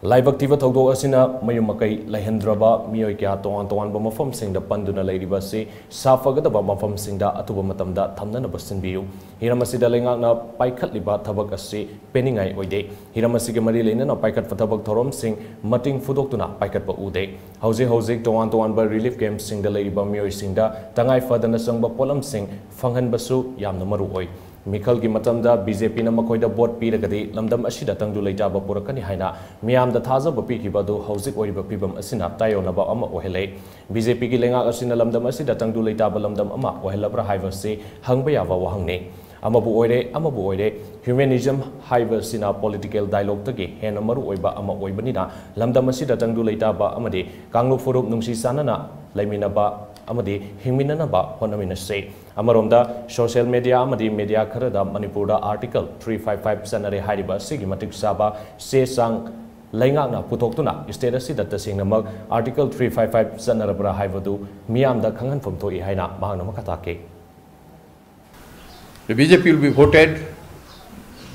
ꯂꯥꯏꯕꯛ ꯊꯤꯕ ꯊꯧꯗꯣꯛ ꯑꯁꯤꯅ ꯃꯌꯨꯝ ꯃꯀꯩ ꯂꯩꯍꯟꯗ꯭ꯔꯕ ꯃꯤꯑꯣꯏ ꯀꯌꯥ ꯇꯣꯉꯥꯟ ꯇꯣꯉꯥꯟꯕ ꯃꯐꯝꯁꯤꯡꯗ ꯄꯟꯗꯨꯅ ꯂꯩꯔꯤꯕ ꯑꯁꯤ ꯁꯥꯐꯒꯗꯕ ꯃꯐꯝꯁꯤꯡꯗ ꯑꯊꯨꯕ ꯃꯇꯝꯗ ꯊꯝꯅꯅꯕ ꯁꯤꯟꯕꯤꯌꯨ꯫ ꯍꯤꯔꯝ ꯑꯁꯤꯗ ꯂꯩꯉꯥꯛꯅ ꯄꯥꯏꯈꯠꯂꯤꯕ ꯊꯕꯛ ꯑꯁꯤ ꯄꯦꯟꯅꯤꯡꯉꯥꯏ ꯑꯣꯏꯗꯦ꯫ ꯍꯤꯔꯝ ꯑꯁꯤꯒ ꯃꯔꯤ ꯂꯩꯅꯅ ꯄꯥꯏꯈꯠꯄ ꯊꯕꯛ ꯊꯧꯔꯝꯁꯤꯡ ꯃꯇꯤꯡ ꯐꯨꯗꯣꯛꯇꯨꯅ ꯄꯥꯏꯈꯠꯄ ꯎꯗꯦ꯫ ꯍꯧꯖꯤꯛ ꯍꯧꯖꯤꯛ ꯇꯣꯉꯥꯟ ꯇꯣꯉꯥꯟꯕ ꯔꯤꯂꯤꯐ ꯀꯦꯝꯞꯁꯤꯡꯗ ꯂꯩꯔꯤꯕ ꯃꯤꯑꯣꯏꯁꯤꯡꯗ ꯇꯉꯥꯏ ꯐꯗꯅ ꯆꯪꯕ ꯄꯣꯠꯂꯝꯁꯤꯡ ꯐꯪꯍꯟꯕꯁꯨ ꯌꯥꯝꯅ ꯃꯔꯨ ꯑꯣꯏ꯫ ꯃꯤꯈꯜꯒꯤ ꯃꯇꯝꯗ ꯕꯤ ꯖꯦ ꯄꯤꯅ ꯃꯈꯣꯏꯗ ꯚꯣꯠ ꯄꯤꯔꯒꯗꯤ ꯂꯝꯗꯝ ꯑꯁꯤꯗ ꯇꯪꯗꯨ ꯂꯩꯇꯥꯕ ꯄꯨꯔꯛꯀꯅꯤ ꯍꯥꯏꯅ ꯃꯤꯌꯥꯝꯗ ꯊꯥꯖꯕ ꯄꯤꯈꯤꯕ ꯑꯗꯨ ꯍꯧꯖꯤꯛ ꯑꯣꯏꯔꯤꯕ ꯐꯤꯕꯝ ꯑꯁꯤꯅ ꯇꯥꯏꯑꯣꯟꯅꯕ ꯑꯃ ꯑꯣꯏꯍꯜꯂꯦ꯫ ꯕꯤ ꯖꯦ ꯄꯤꯒꯤ ꯂꯩꯉꯥꯛ ꯑꯁꯤꯅ ꯂꯝꯗꯝ ꯑꯁꯤꯗ ꯇꯪꯗꯨ ꯂꯩꯇꯥꯕ ꯂꯝꯗꯝ ꯑꯃ ꯑꯣꯏꯍꯜꯂꯕ꯭ꯔꯥ ꯍꯥꯏꯕꯁꯤ ꯍꯪꯕ ꯌꯥꯕ ꯋꯥꯍꯪꯅꯤ꯫ ꯑꯃꯕꯨ ꯑꯣꯏꯔꯦ, ꯑꯃꯕꯨ ꯑꯣꯏꯔꯦ, humanism ꯍꯥꯏꯕꯁꯤꯅ political dialogueꯇꯒꯤ ꯍꯦꯟꯅ ꯃꯔꯨ ꯑꯣꯏꯕ ꯑꯃ ꯑꯣꯏꯕꯅꯤꯅ, ꯂꯝꯗꯝ ꯑꯁꯤꯗ ꯇꯪꯗꯨ ꯂꯩꯇꯥꯕ ꯑꯃꯗꯤ ꯀꯥꯡꯂꯨꯞ ꯐꯨꯔꯨꯞ ꯅꯨꯡꯁꯤ ꯆꯥꯟꯅꯅ ꯂꯩꯃꯤꯟꯅꯕ ꯑꯃꯗꯤ ꯍꯤꯡꯃꯤꯟꯅꯅꯕ ꯍꯣꯠꯅꯃꯤꯟꯅꯁꯤ꯫ ꯑꯃꯔꯣꯝꯗ, social media ꯑꯃꯗꯤ media ꯈꯔꯗ ꯃꯅꯤꯄꯨꯔꯗ Article three five five ꯆꯠꯅꯔꯦ ꯍꯥꯏꯔꯤꯕ ꯑꯁꯤꯒꯤ ꯃꯇꯤꯛ ꯆꯥꯕ ꯆꯦ ꯆꯥꯡ ꯂꯩꯉꯥꯛꯅ ꯄꯨꯊꯣꯛꯇꯨꯅ state ꯑꯁꯤꯗ ꯇꯁꯦꯡꯅꯃꯛ Article three five five ꯆꯠꯅꯔꯕ꯭ꯔꯥ ꯍꯥꯏꯕꯗꯨ ꯃꯤꯌꯥꯝꯗ ꯈꯪꯍꯟꯐꯝ ꯊꯣꯛꯏ ꯍꯥꯏꯅ ꯃꯍꯥꯛꯅ ꯃꯈꯥ ꯇꯥꯈꯤ꯫ The B J P will be voted,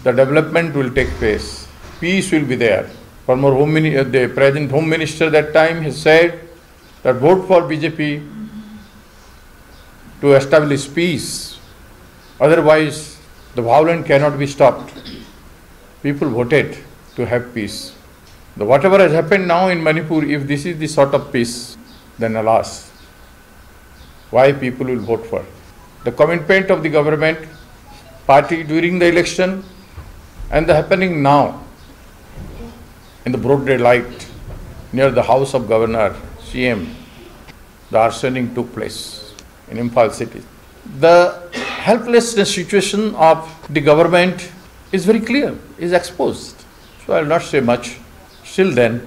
the development will take place, peace will be there. Former Home Mini-, uh, the present Home Minister that time has said that vote for B J P to establish peace, otherwise the violence cannot be stopped. People voted to have peace. The, whatever has happened now in Manipur, if this is the sort of peace, then alas, why people will vote for? The commitment of the government party during the election and the happening now in the broad daylight near the house of governor, C M, the arsoning took place in Imphal city. The helplessness situation of the government is very clear, is exposed. So I will not say much. Still then,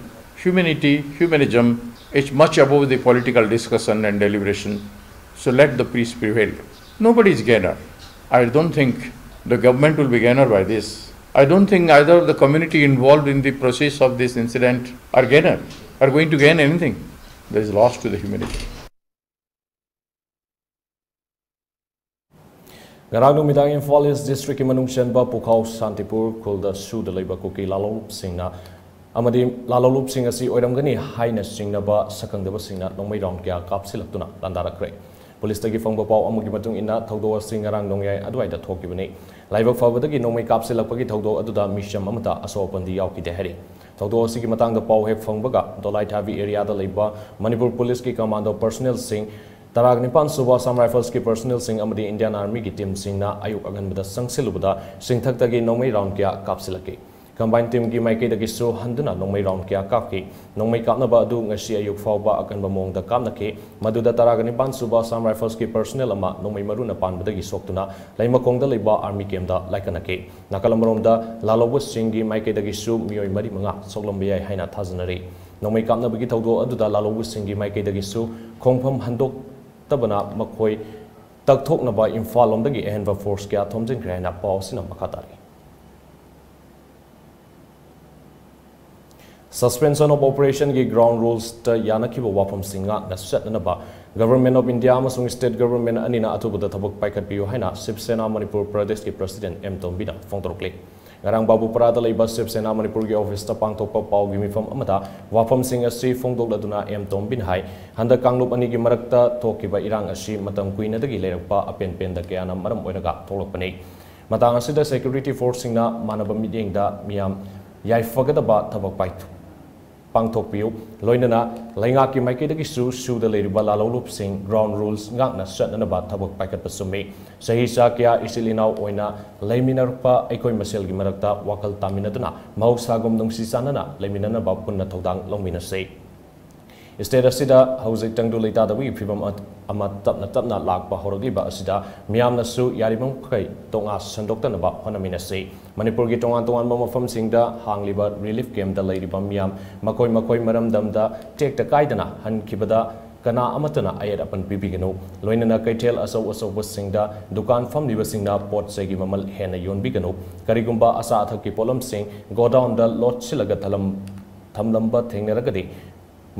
humanity, humanism is much above the political discussion and deliberation. So let the peace prevail. Nobody is gainer. I don't think the government will be gainer by this. I don't think either the community involved in the process of this incident are gainer, are going to gain anything. There is loss to the humanity. ꯉꯔꯥꯡ ꯅꯨꯃꯤꯗꯥꯡ ꯏꯝꯐꯥꯜ ꯏꯁ ꯗꯤꯁꯇ꯭ꯔꯤꯛꯀꯤ ꯃꯅꯨꯡ ꯆꯟꯕ ꯄꯨꯈꯥꯎ ꯁꯥꯟꯇꯤꯄꯨꯔ ꯈꯨꯜꯗ ꯁꯨꯗ ꯂꯩꯕ ꯀꯨꯀꯤ ꯂꯥꯂꯣꯡꯂꯨꯞꯁꯤꯡꯅ ꯑꯃꯗꯤ ꯂꯥꯂꯣꯡꯂꯨꯞꯁꯤꯡ ꯑꯁꯤ ꯑꯣꯏꯔꯝꯒꯅꯤ ꯍꯥꯏꯅ ꯆꯤꯡꯅꯕ ꯁꯛꯈꯪꯗꯕꯁꯤꯡꯅ ꯅꯣꯡꯃꯩ ꯔꯥꯎꯟ ꯀꯌꯥ ꯀꯥꯞꯁꯤꯜꯂꯛꯇꯨꯅ ꯂꯥꯟꯗꯥꯔꯛꯈ꯭ꯔꯦ꯫ ꯄꯨꯂꯤꯁꯇꯒꯤ ꯐꯪꯕ ꯄꯥꯎ ꯑꯃꯒꯤ ꯃꯇꯨꯡ ꯏꯟꯅ, ꯊꯧꯗꯣꯛ ꯑꯁꯤ ꯉꯔꯥꯡ ꯅꯣꯡꯌꯥꯏ ꯑꯗꯨꯋꯥꯏꯗ ꯊꯣꯛꯈꯤꯕꯅꯤ꯫ ꯂꯥꯏꯕꯛ ꯐꯕꯗꯒꯤ ꯅꯣꯡꯃꯩ ꯀꯥꯞꯁꯤꯜꯂꯛꯄꯒꯤ ꯊꯧꯗꯣꯛ ꯑꯗꯨꯗ ꯃꯤꯁꯝ ꯑꯃꯠꯇ ꯑꯁꯣꯛ ꯑꯄꯟꯗꯤ ꯌꯥꯎꯈꯤꯗꯦ ꯍꯥꯏꯔꯤ꯫ ꯊꯧꯗꯣꯛ ꯑꯁꯤꯒꯤ ꯃꯇꯥꯡꯗ ꯄꯥꯎ ꯍꯦꯛ ꯐꯪꯕꯒ, ꯗꯣꯂꯥꯏꯊꯥꯕꯤ ꯑꯦꯔꯤꯌꯥꯗ ꯂꯩꯕ ꯃꯅꯤꯄꯨꯔ ꯄꯨꯂꯤꯁꯀꯤ ꯀꯃꯥꯟꯗꯣ ꯄꯔꯁꯣꯅꯦꯜꯁꯤꯡ ꯇꯔꯥꯒ ꯅꯤꯄꯥꯟ ꯁꯨꯕ Assam Riflesꯀꯤ personnelꯁꯤꯡ ꯑꯃꯗꯤ Indian Armyꯒꯤ teamꯁꯤꯡꯅ ꯑꯌꯨꯛ ꯑꯉꯟꯕꯗ ꯆꯪꯁꯤꯜꯂꯨꯕꯗ ꯆꯤꯡꯊꯛꯇꯒꯤ ꯅꯣꯡꯃꯩ round ꯀꯌꯥ ꯀꯥꯞꯁꯤꯜꯂꯛꯈꯤ꯫ Combined teamꯒꯤ ꯃꯥꯏꯀꯩꯗꯒꯤꯁꯨ ꯍꯟꯗꯨꯅ ꯅꯣꯡꯃꯩ round ꯀꯌꯥ ꯀꯥꯞꯈꯤ꯫ ꯅꯣꯡꯃꯩ ꯀꯥꯞꯅꯕ ꯑꯗꯨ ꯉꯁꯤ ꯑꯌꯨꯛ ꯐꯥꯎꯕ ꯑꯀꯟꯕ ꯃꯑꯣꯡꯗ ꯀꯥꯞꯅꯈꯤ꯫ ꯃꯗꯨꯗ ꯇꯔꯥꯒ ꯅꯤꯄꯥꯟ ꯁꯨꯕ Assam Riflesꯀꯤ personnel ꯑꯃ ꯅꯣꯡꯃꯩ ꯃꯔꯨꯅ ꯄꯥꯟꯕꯗꯒꯤ ꯁꯣꯛꯇꯨꯅ ꯂꯩꯃꯈꯣꯡꯗ ꯂꯩꯕ army campꯇ ꯂꯥꯏꯀꯠꯅꯈꯤ꯫ ꯅꯥꯀꯜ ꯑꯃꯔꯣꯝꯗ ꯂꯥꯜꯍꯧꯕꯁꯤꯡꯒꯤ ꯃꯥꯏꯀꯩꯗꯒꯤꯁꯨ ꯃꯤꯑꯣꯏ ꯃꯔꯤ ꯃꯉꯥ ꯁꯣꯛꯂꯝꯕ ꯌꯥꯏ ꯍꯥꯏꯅ ꯊꯥꯖꯅꯔꯤ꯫ ꯅꯣꯡꯃꯩ ꯀꯥꯞꯅꯕꯒꯤ ꯊꯧꯗꯣꯛ ꯑꯗꯨꯗ ꯂꯥꯜꯍꯧꯕꯁꯤꯡꯒꯤ ꯃꯥꯏꯀꯩꯗꯒꯤꯁꯨ ꯈꯣꯡꯐꯝ ꯍꯟꯗꯣꯛꯇꯕꯅ ꯃꯈꯣꯏ ꯇꯛꯊꯣꯛꯅꯕ ꯏꯝꯐꯥꯜ ꯂꯣꯝꯗꯒꯤ ꯑꯍꯦꯟꯕ force ꯀꯌꯥ ꯊꯣꯝꯖꯤꯟꯈ꯭ꯔꯦ ꯍꯥꯏꯅ ꯄꯥꯎ ꯑꯁꯤꯅ ꯃꯈꯥ ꯇꯥꯔꯤ꯫ Suspension of Operationꯒꯤ ground rulesꯇ ꯌꯥꯅꯈꯤꯕ ꯋꯥꯐꯝꯁꯤꯡ ꯉꯥꯛꯅ ꯆꯠꯅꯅꯕ Government of India ꯑꯃꯁꯨꯡ state government ꯑꯅꯤꯅ ꯑꯊꯨꯕꯗ ꯊꯕꯛ ꯄꯥꯏꯈꯠꯄꯤꯌꯨ ꯍꯥꯏꯅ Shiv Sena Manipur Pradeshꯀꯤ president M ꯇꯣꯝꯕꯤꯅ ꯐꯣꯡꯗꯣꯔꯛꯂꯤ꯫ ꯉꯔꯥꯡ ꯕꯥꯕꯨꯄꯥꯔꯥꯗ ꯂꯩꯕ Shiv Sena Manipurꯒꯤ officeꯇ ꯄꯥꯡꯊꯣꯛꯄ ꯄꯥꯎꯒꯤ ꯃꯤꯐꯝ ꯑꯃꯗ ꯋꯥꯐꯝꯁꯤꯡ ꯑꯁꯤ ꯐꯣꯡꯗꯣꯛꯂꯗꯨꯅ M ꯇꯣꯝꯕꯤꯅ ꯍꯥꯏ, ꯍꯟꯗꯛ ꯀꯥꯡꯂꯨꯞ ꯑꯅꯤꯒꯤ ꯃꯔꯛꯇ ꯊꯣꯛꯈꯤꯕ ꯏꯔꯥꯡ ꯑꯁꯤ ꯃꯇꯝ ꯀꯨꯏꯅꯗꯒꯤ ꯂꯩꯔꯛꯄ ꯑꯄꯦꯟ ꯄꯦꯟꯗ ꯀꯌꯥꯅ ꯃꯔꯝ ꯑꯣꯏꯔꯒ ꯊꯣꯛꯂꯛꯄꯅꯤ꯫ ꯃꯇꯥꯡ ꯑꯁꯤꯗ security forceꯁꯤꯡꯅ ꯃꯥꯟꯅꯕ ꯃꯤꯠꯌꯦꯡꯗ ꯃꯤꯌꯥꯝ ꯌꯥꯏꯐꯒꯗꯕ ꯊꯕꯛ ꯄꯥꯏꯊꯣꯛ-, ꯄꯥꯡꯊꯣꯛꯄꯤꯌꯨ꯫ ꯂꯣꯏꯅꯅ ꯂꯩꯉꯥꯛꯀꯤ ꯃꯥꯏꯀꯩꯗꯒꯤꯁꯨ ꯁꯨꯗ ꯂꯩꯔꯤꯕ ꯂꯥꯜꯍꯧꯂꯨꯞꯁꯤꯡ ground rules ꯉꯥꯛꯅ ꯆꯠꯅꯅꯕ ꯊꯕꯛ ꯄꯥꯏꯈꯠꯄ ꯆꯨꯝꯃꯤ꯫ ꯆꯍꯤ ꯆꯥ ꯀꯌꯥ ꯏꯆꯤꯜ ꯏꯅꯥꯎ ꯑꯣꯏꯅ ꯂꯩꯃꯤꯟꯅꯔꯛꯄ ꯑꯩꯈꯣꯏ ꯃꯁꯦꯜꯒꯤ ꯃꯔꯛꯇ ꯋꯥꯈꯜ ꯇꯥꯃꯤꯟꯅꯗꯨꯅ ꯃꯍꯧꯁꯥꯒꯨꯝ ꯅꯨꯡꯁꯤ ꯆꯥꯟꯅꯅ ꯂꯩꯃꯤꯟꯅꯅꯕ ꯄꯨꯟꯅ ꯊꯧꯗꯥꯡ ꯂꯧꯃꯤꯟꯅꯁꯤ꯫ State ꯑꯁꯤꯗ ꯍꯧꯖꯤꯛ ꯇꯪꯗꯨ ꯂꯩꯇꯥꯗꯕꯒꯤ ꯐꯤꯕꯝ ꯑ-, ꯑꯃ ꯇꯞꯅ ꯇꯞꯅ ꯂꯥꯛꯄ ꯍꯧꯔꯛꯂꯤꯕ ꯑꯁꯤꯗ ꯃꯤꯌꯥꯝꯅꯁꯨ ꯌꯥꯔꯤꯕ ꯃꯈꯩ ꯇꯣꯉꯥꯟ ꯁꯟꯗꯣꯛꯇꯅꯕ ꯍꯣꯠꯅꯃꯤꯟꯅꯁꯤ꯫ ꯃꯅꯤꯄꯨꯔꯒꯤ ꯇꯣꯉꯥꯟ ꯇꯣꯉꯥꯟꯕ ꯃꯐꯝꯁꯤꯡꯗ ꯍꯥꯡꯂꯤꯕ relief campꯇ ꯂꯩꯔꯤꯕ ꯃꯤꯌꯥꯝ ꯃꯈꯣꯏ ꯃꯈꯣꯏ ꯃꯔꯝꯗꯝꯗ ꯇꯦꯛꯇ ꯀꯥꯏꯗꯅ ꯍꯟꯈꯤꯕꯗ ꯀꯅꯥ ꯑꯃꯠꯇꯅ ꯑꯌꯦꯠ ꯑꯄꯟ ꯄꯤꯕꯤꯒꯅꯨ꯫ ꯂꯣꯏꯅꯅ ꯀꯩꯊꯦꯜ ꯑꯆꯧ ꯑꯆꯧꯕꯁꯤꯡꯗ ꯗꯨꯀꯥꯟ ꯐꯝꯂꯤꯕꯁꯤꯡꯅ ꯄꯣꯠ ꯆꯩꯒꯤ ꯃꯃꯜ ꯍꯦꯟꯅ ꯌꯣꯟꯕꯤꯒꯅꯨ꯫ ꯀꯔꯤꯒꯨꯝꯕ ꯑꯆꯥ ꯑꯊꯛꯀꯤ ꯄꯣꯠꯂꯝꯁꯤꯡ godownꯗ ꯂꯣꯠꯁꯤꯜꯂꯒ ꯊꯂꯝ-, ꯊꯝꯂꯝꯕ ꯊꯦꯡꯅꯔꯒꯗꯤ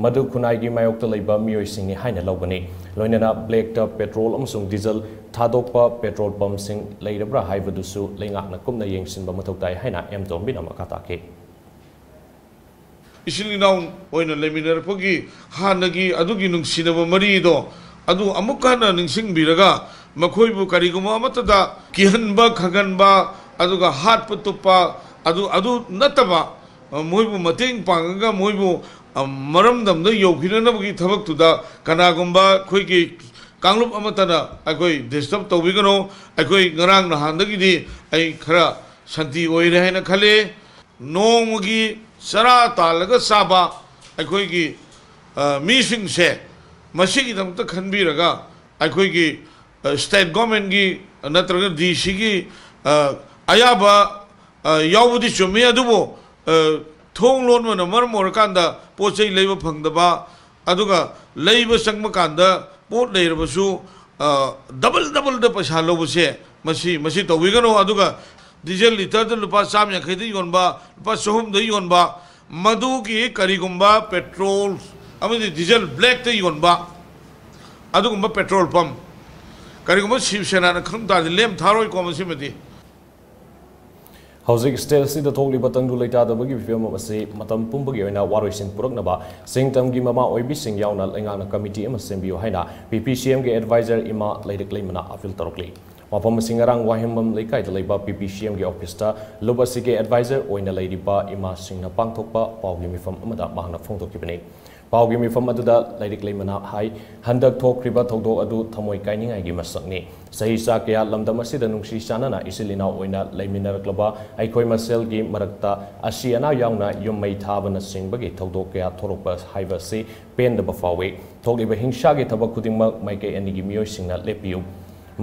ꯃꯗꯨ ꯈꯨꯟꯅꯥꯏꯒꯤ ꯃꯥꯌꯣꯛꯇ ꯂꯩꯕ ꯃꯤꯑꯣꯏꯁꯤꯡꯅꯤ ꯍꯥꯏꯅ ꯂꯧꯒꯅꯤ꯫ ꯂꯣꯏꯅꯅ blackꯇ petrol ꯑꯃꯁꯨꯡ diesel ꯊꯥꯗꯣꯛꯄ petrol pumpꯁꯤꯡ ꯂꯩꯔꯕ꯭ꯔꯥ ꯍꯥꯏꯕꯗꯨꯁꯨ ꯂꯩꯉꯥꯛꯅ ꯀꯨꯞꯅ ꯌꯦꯡꯁꯤꯟꯕ ꯃꯊꯧ ꯇꯥꯏ ꯍꯥꯏꯅ M ꯇꯣꯝꯕꯤꯅ ꯃꯈꯥ ꯇꯥꯈꯤ꯫ ꯏꯆꯤꯜ ꯏꯅꯥꯎ ꯑꯣꯏꯅ ꯂꯩꯃꯤꯟꯅꯔꯛꯄꯒꯤ ꯍꯥꯟꯅꯒꯤ ꯑꯗꯨꯒꯤ ꯅꯨꯡꯁꯤꯅꯕ ꯃꯔꯤꯗꯣ ꯑꯗꯨ ꯑꯃꯨꯛ ꯍꯟꯅ ꯅꯤꯡꯁꯤꯡꯕꯤꯔꯒ ꯃꯈꯣꯏꯕꯨ ꯀꯔꯤꯒꯨꯝꯕ ꯑꯃꯠꯇꯗ ꯀꯤꯍꯟꯕ, ꯈꯪꯍꯟꯕ, ꯑꯗꯨꯒ ꯍꯥꯠꯄ ꯇꯨꯞꯄ, ꯑꯗꯨ, ꯑꯗꯨ ꯅꯠꯇꯕ, ꯑ, ꯃꯣꯏꯕꯨ ꯃꯇꯦꯡ ꯄꯥꯡꯉꯒ ꯃꯣꯏꯕꯨ ꯃꯔꯝꯗꯝꯗ ꯌꯧꯈꯤꯅꯅꯕꯒꯤ ꯊꯕꯛꯇꯨꯗ ꯀꯅꯥꯒꯨꯝꯕ ꯑꯩꯈꯣꯏꯒꯤ ꯀꯥꯡꯂꯨꯞ ꯑꯃꯠꯇꯅ ꯑꯩꯈꯣꯏ ꯗꯤꯁꯇꯔꯕ ꯇꯧꯕꯤꯒꯅꯨ꯫ ꯑꯩꯈꯣꯏ ꯉꯔꯥꯡ ꯅꯍꯥꯟꯗꯒꯤꯗꯤ ꯑꯩ ꯈꯔ ꯁꯥꯟꯇꯤ ꯑꯣꯏꯔꯦ ꯍꯥꯏꯅ ꯈꯜꯂꯤ꯫ ꯅꯣꯡꯃꯒꯤ ꯆꯔꯥ ꯇꯥꯜꯂꯒ ꯆꯥꯕ ꯑꯩꯈꯣꯏꯒꯤ ꯃꯤꯁꯤꯡꯁꯦ ꯃꯁꯤꯒꯤꯗꯃꯛꯇ ꯈꯟꯕꯤꯔꯒ ꯑꯩꯈꯣꯏꯒꯤ ꯁ꯭ꯇꯦꯠ ꯒꯣꯔꯃꯦꯟꯒꯤ ꯅꯠꯇ꯭ꯔꯒ ꯗꯤ ꯁꯤꯒꯤ ꯑꯌꯥꯕ ꯌꯥꯎꯕꯗꯤ ꯆꯨꯝꯃꯤ, ꯑꯗꯨꯕꯨ ꯊꯣꯡ ꯂꯣꯟꯕꯅ ꯃꯔꯝ ꯑꯣꯏꯔꯀꯥꯟꯗ ꯄꯣꯠ ꯆꯩ ꯂꯩꯕ ꯐꯪꯗꯕ, ꯑꯗꯨꯒ ꯂꯩꯕ ꯆꯪꯕ ꯀꯥꯟꯗ ꯄꯣꯠ ꯂꯩꯔꯕꯁꯨ ꯗꯕꯜ ꯗꯕꯜꯗ ꯄꯩꯁꯥ ꯂꯧꯕꯁꯦ ꯃꯁꯤ ꯃꯁꯤ ꯇꯧꯕꯤꯒꯅꯨ꯫ ꯑꯗꯨꯒ ꯗꯤꯖꯜ ꯂꯤꯇꯔꯗ ꯂꯨꯄꯥ ꯆꯥꯝꯃ ꯌꯥꯡꯈꯩꯗ ꯌꯣꯟꯕ, ꯂꯨꯄꯥ ꯆꯍꯨꯝꯗ ꯌꯣꯟꯕ, ꯃꯗꯨꯒꯤ ꯀꯔꯤꯒꯨꯝꯕ ꯄꯦꯇ꯭ꯔꯣꯜ ꯑꯃꯗꯤ ꯗꯤꯖꯜ ꯕ꯭ꯂꯦꯛꯇ ꯌꯣꯟꯕ ꯑꯗꯨꯒꯨꯝꯕ ꯄꯦꯇ꯭ꯔꯣꯜ ꯄꯝ ꯀꯔꯤꯒꯨꯝꯕ ꯁꯤꯕ ꯁꯦꯅꯥꯅ ꯈꯪ ꯇꯥꯔꯗꯤ ꯂꯦꯝ ꯊꯥꯔꯣꯏꯀꯣ ꯃꯁꯤꯃꯗꯤ꯫ ꯍꯧꯖꯤꯛ ꯁ꯭ꯇꯦꯠ ꯑꯁꯤꯗ ꯊꯣꯛꯂꯤꯕ ꯇꯪꯗꯨ ꯂꯩꯇꯥꯗꯕꯒꯤ ꯐꯤꯕꯝ ꯑꯁꯤ ꯃꯇꯝ ꯄꯨꯝꯕꯒꯤ ꯑꯣꯏꯅ ꯋꯥꯔꯣꯏꯁꯤꯟ ꯄꯨꯔꯛꯅꯕ ꯁꯤꯡꯇꯝꯒꯤ ꯃꯃꯥ ꯑꯣꯏꯕꯤꯁꯤꯡ ꯌꯥꯎꯅ ꯂꯩꯉꯥꯛꯅ ꯀꯃꯤꯇꯤ ꯑꯃ ꯁꯦꯝꯕꯤꯌꯨ ꯍꯥꯏꯅ ꯄꯤ ꯄꯤ ꯁꯤ ꯑꯦꯝꯒꯤ ꯑꯦꯗꯚꯥꯏꯖꯔ ꯏꯃꯥ ꯂꯩꯔꯤꯛ ꯂꯩꯃꯅ ꯑꯄꯤꯜ ꯇꯧꯔꯛꯂꯤ꯫ ꯋꯥꯐꯝ ꯑꯁꯤ ꯉꯔꯥꯡ ꯋꯥꯍꯦꯡꯕꯝ ꯂꯩꯀꯥꯏꯗ ꯂꯩꯕ ꯄꯤ ꯄꯤ ꯁꯤ ꯑꯦꯝꯒꯤ ꯑꯣꯐꯤꯁꯇ ꯂꯨꯞ ꯑꯁꯤꯒꯤ ꯑꯦꯗꯚꯥꯏꯖꯔ ꯑꯣꯏꯅ ꯂꯩꯔꯤꯕ ꯏꯃꯥꯁꯤꯡꯅ ꯄꯥꯡꯊꯣꯛꯄ ꯄꯥꯎꯒꯤ ꯃꯤꯐꯝ ꯑꯃꯗ ꯃꯍꯥꯛꯅ ꯐꯣꯡꯗꯣꯛꯈꯤꯕꯅꯤ꯫ ꯄꯥꯎꯒꯤ ꯃꯤꯐꯝ ꯑꯗꯨꯗ ꯂꯩꯔꯤꯛ ꯂꯩꯃꯅ ꯍꯥꯏ, ꯍꯟꯗꯛ ꯊꯣꯛꯈ꯭ꯔꯤꯕ ꯊꯧꯗꯣꯛ ꯑꯗꯨ ꯊꯃꯣꯏ ꯀꯥꯏꯅꯤꯡꯉꯥꯏꯒꯤ ꯃꯁꯛꯅꯤ꯫ ꯆꯍꯤ ꯆꯥ ꯀꯌꯥ ꯂꯝꯗꯝ ꯑꯁꯤꯗ ꯅꯨꯡꯁꯤ ꯆꯥꯟꯅꯅ ꯏꯆꯤꯜ ꯏꯅꯥꯎ ꯑꯣꯏꯅ ꯂꯩꯃꯤꯟꯅꯔꯛꯂꯕ ꯑꯩꯈꯣꯏ ꯃꯁꯦꯜꯒꯤ ꯃꯔꯛꯇ ꯑꯁꯤ ꯑꯅꯥ ꯌꯥꯎꯅ ꯌꯨꯝ ꯃꯩ ꯊꯥꯕꯅꯆꯤꯡꯕꯒꯤ ꯊꯧꯗꯣꯛ ꯀꯌꯥ ꯊꯣꯔꯛꯄ ꯍꯥꯏꯕ ꯑꯁꯤ ꯄꯦꯟꯗꯕ ꯐꯥꯎꯏ꯫ ꯊꯣꯛꯂꯤꯕ ꯍꯤꯡꯁꯥꯒꯤ ꯊꯕꯛ ꯈꯨꯗꯤꯡꯃꯛ ꯃꯥꯏꯀꯩ ꯑꯅꯤꯒꯤ ꯃꯤꯑꯣꯏꯁꯤꯡꯅ ꯂꯦꯞꯄꯤꯌꯨ꯫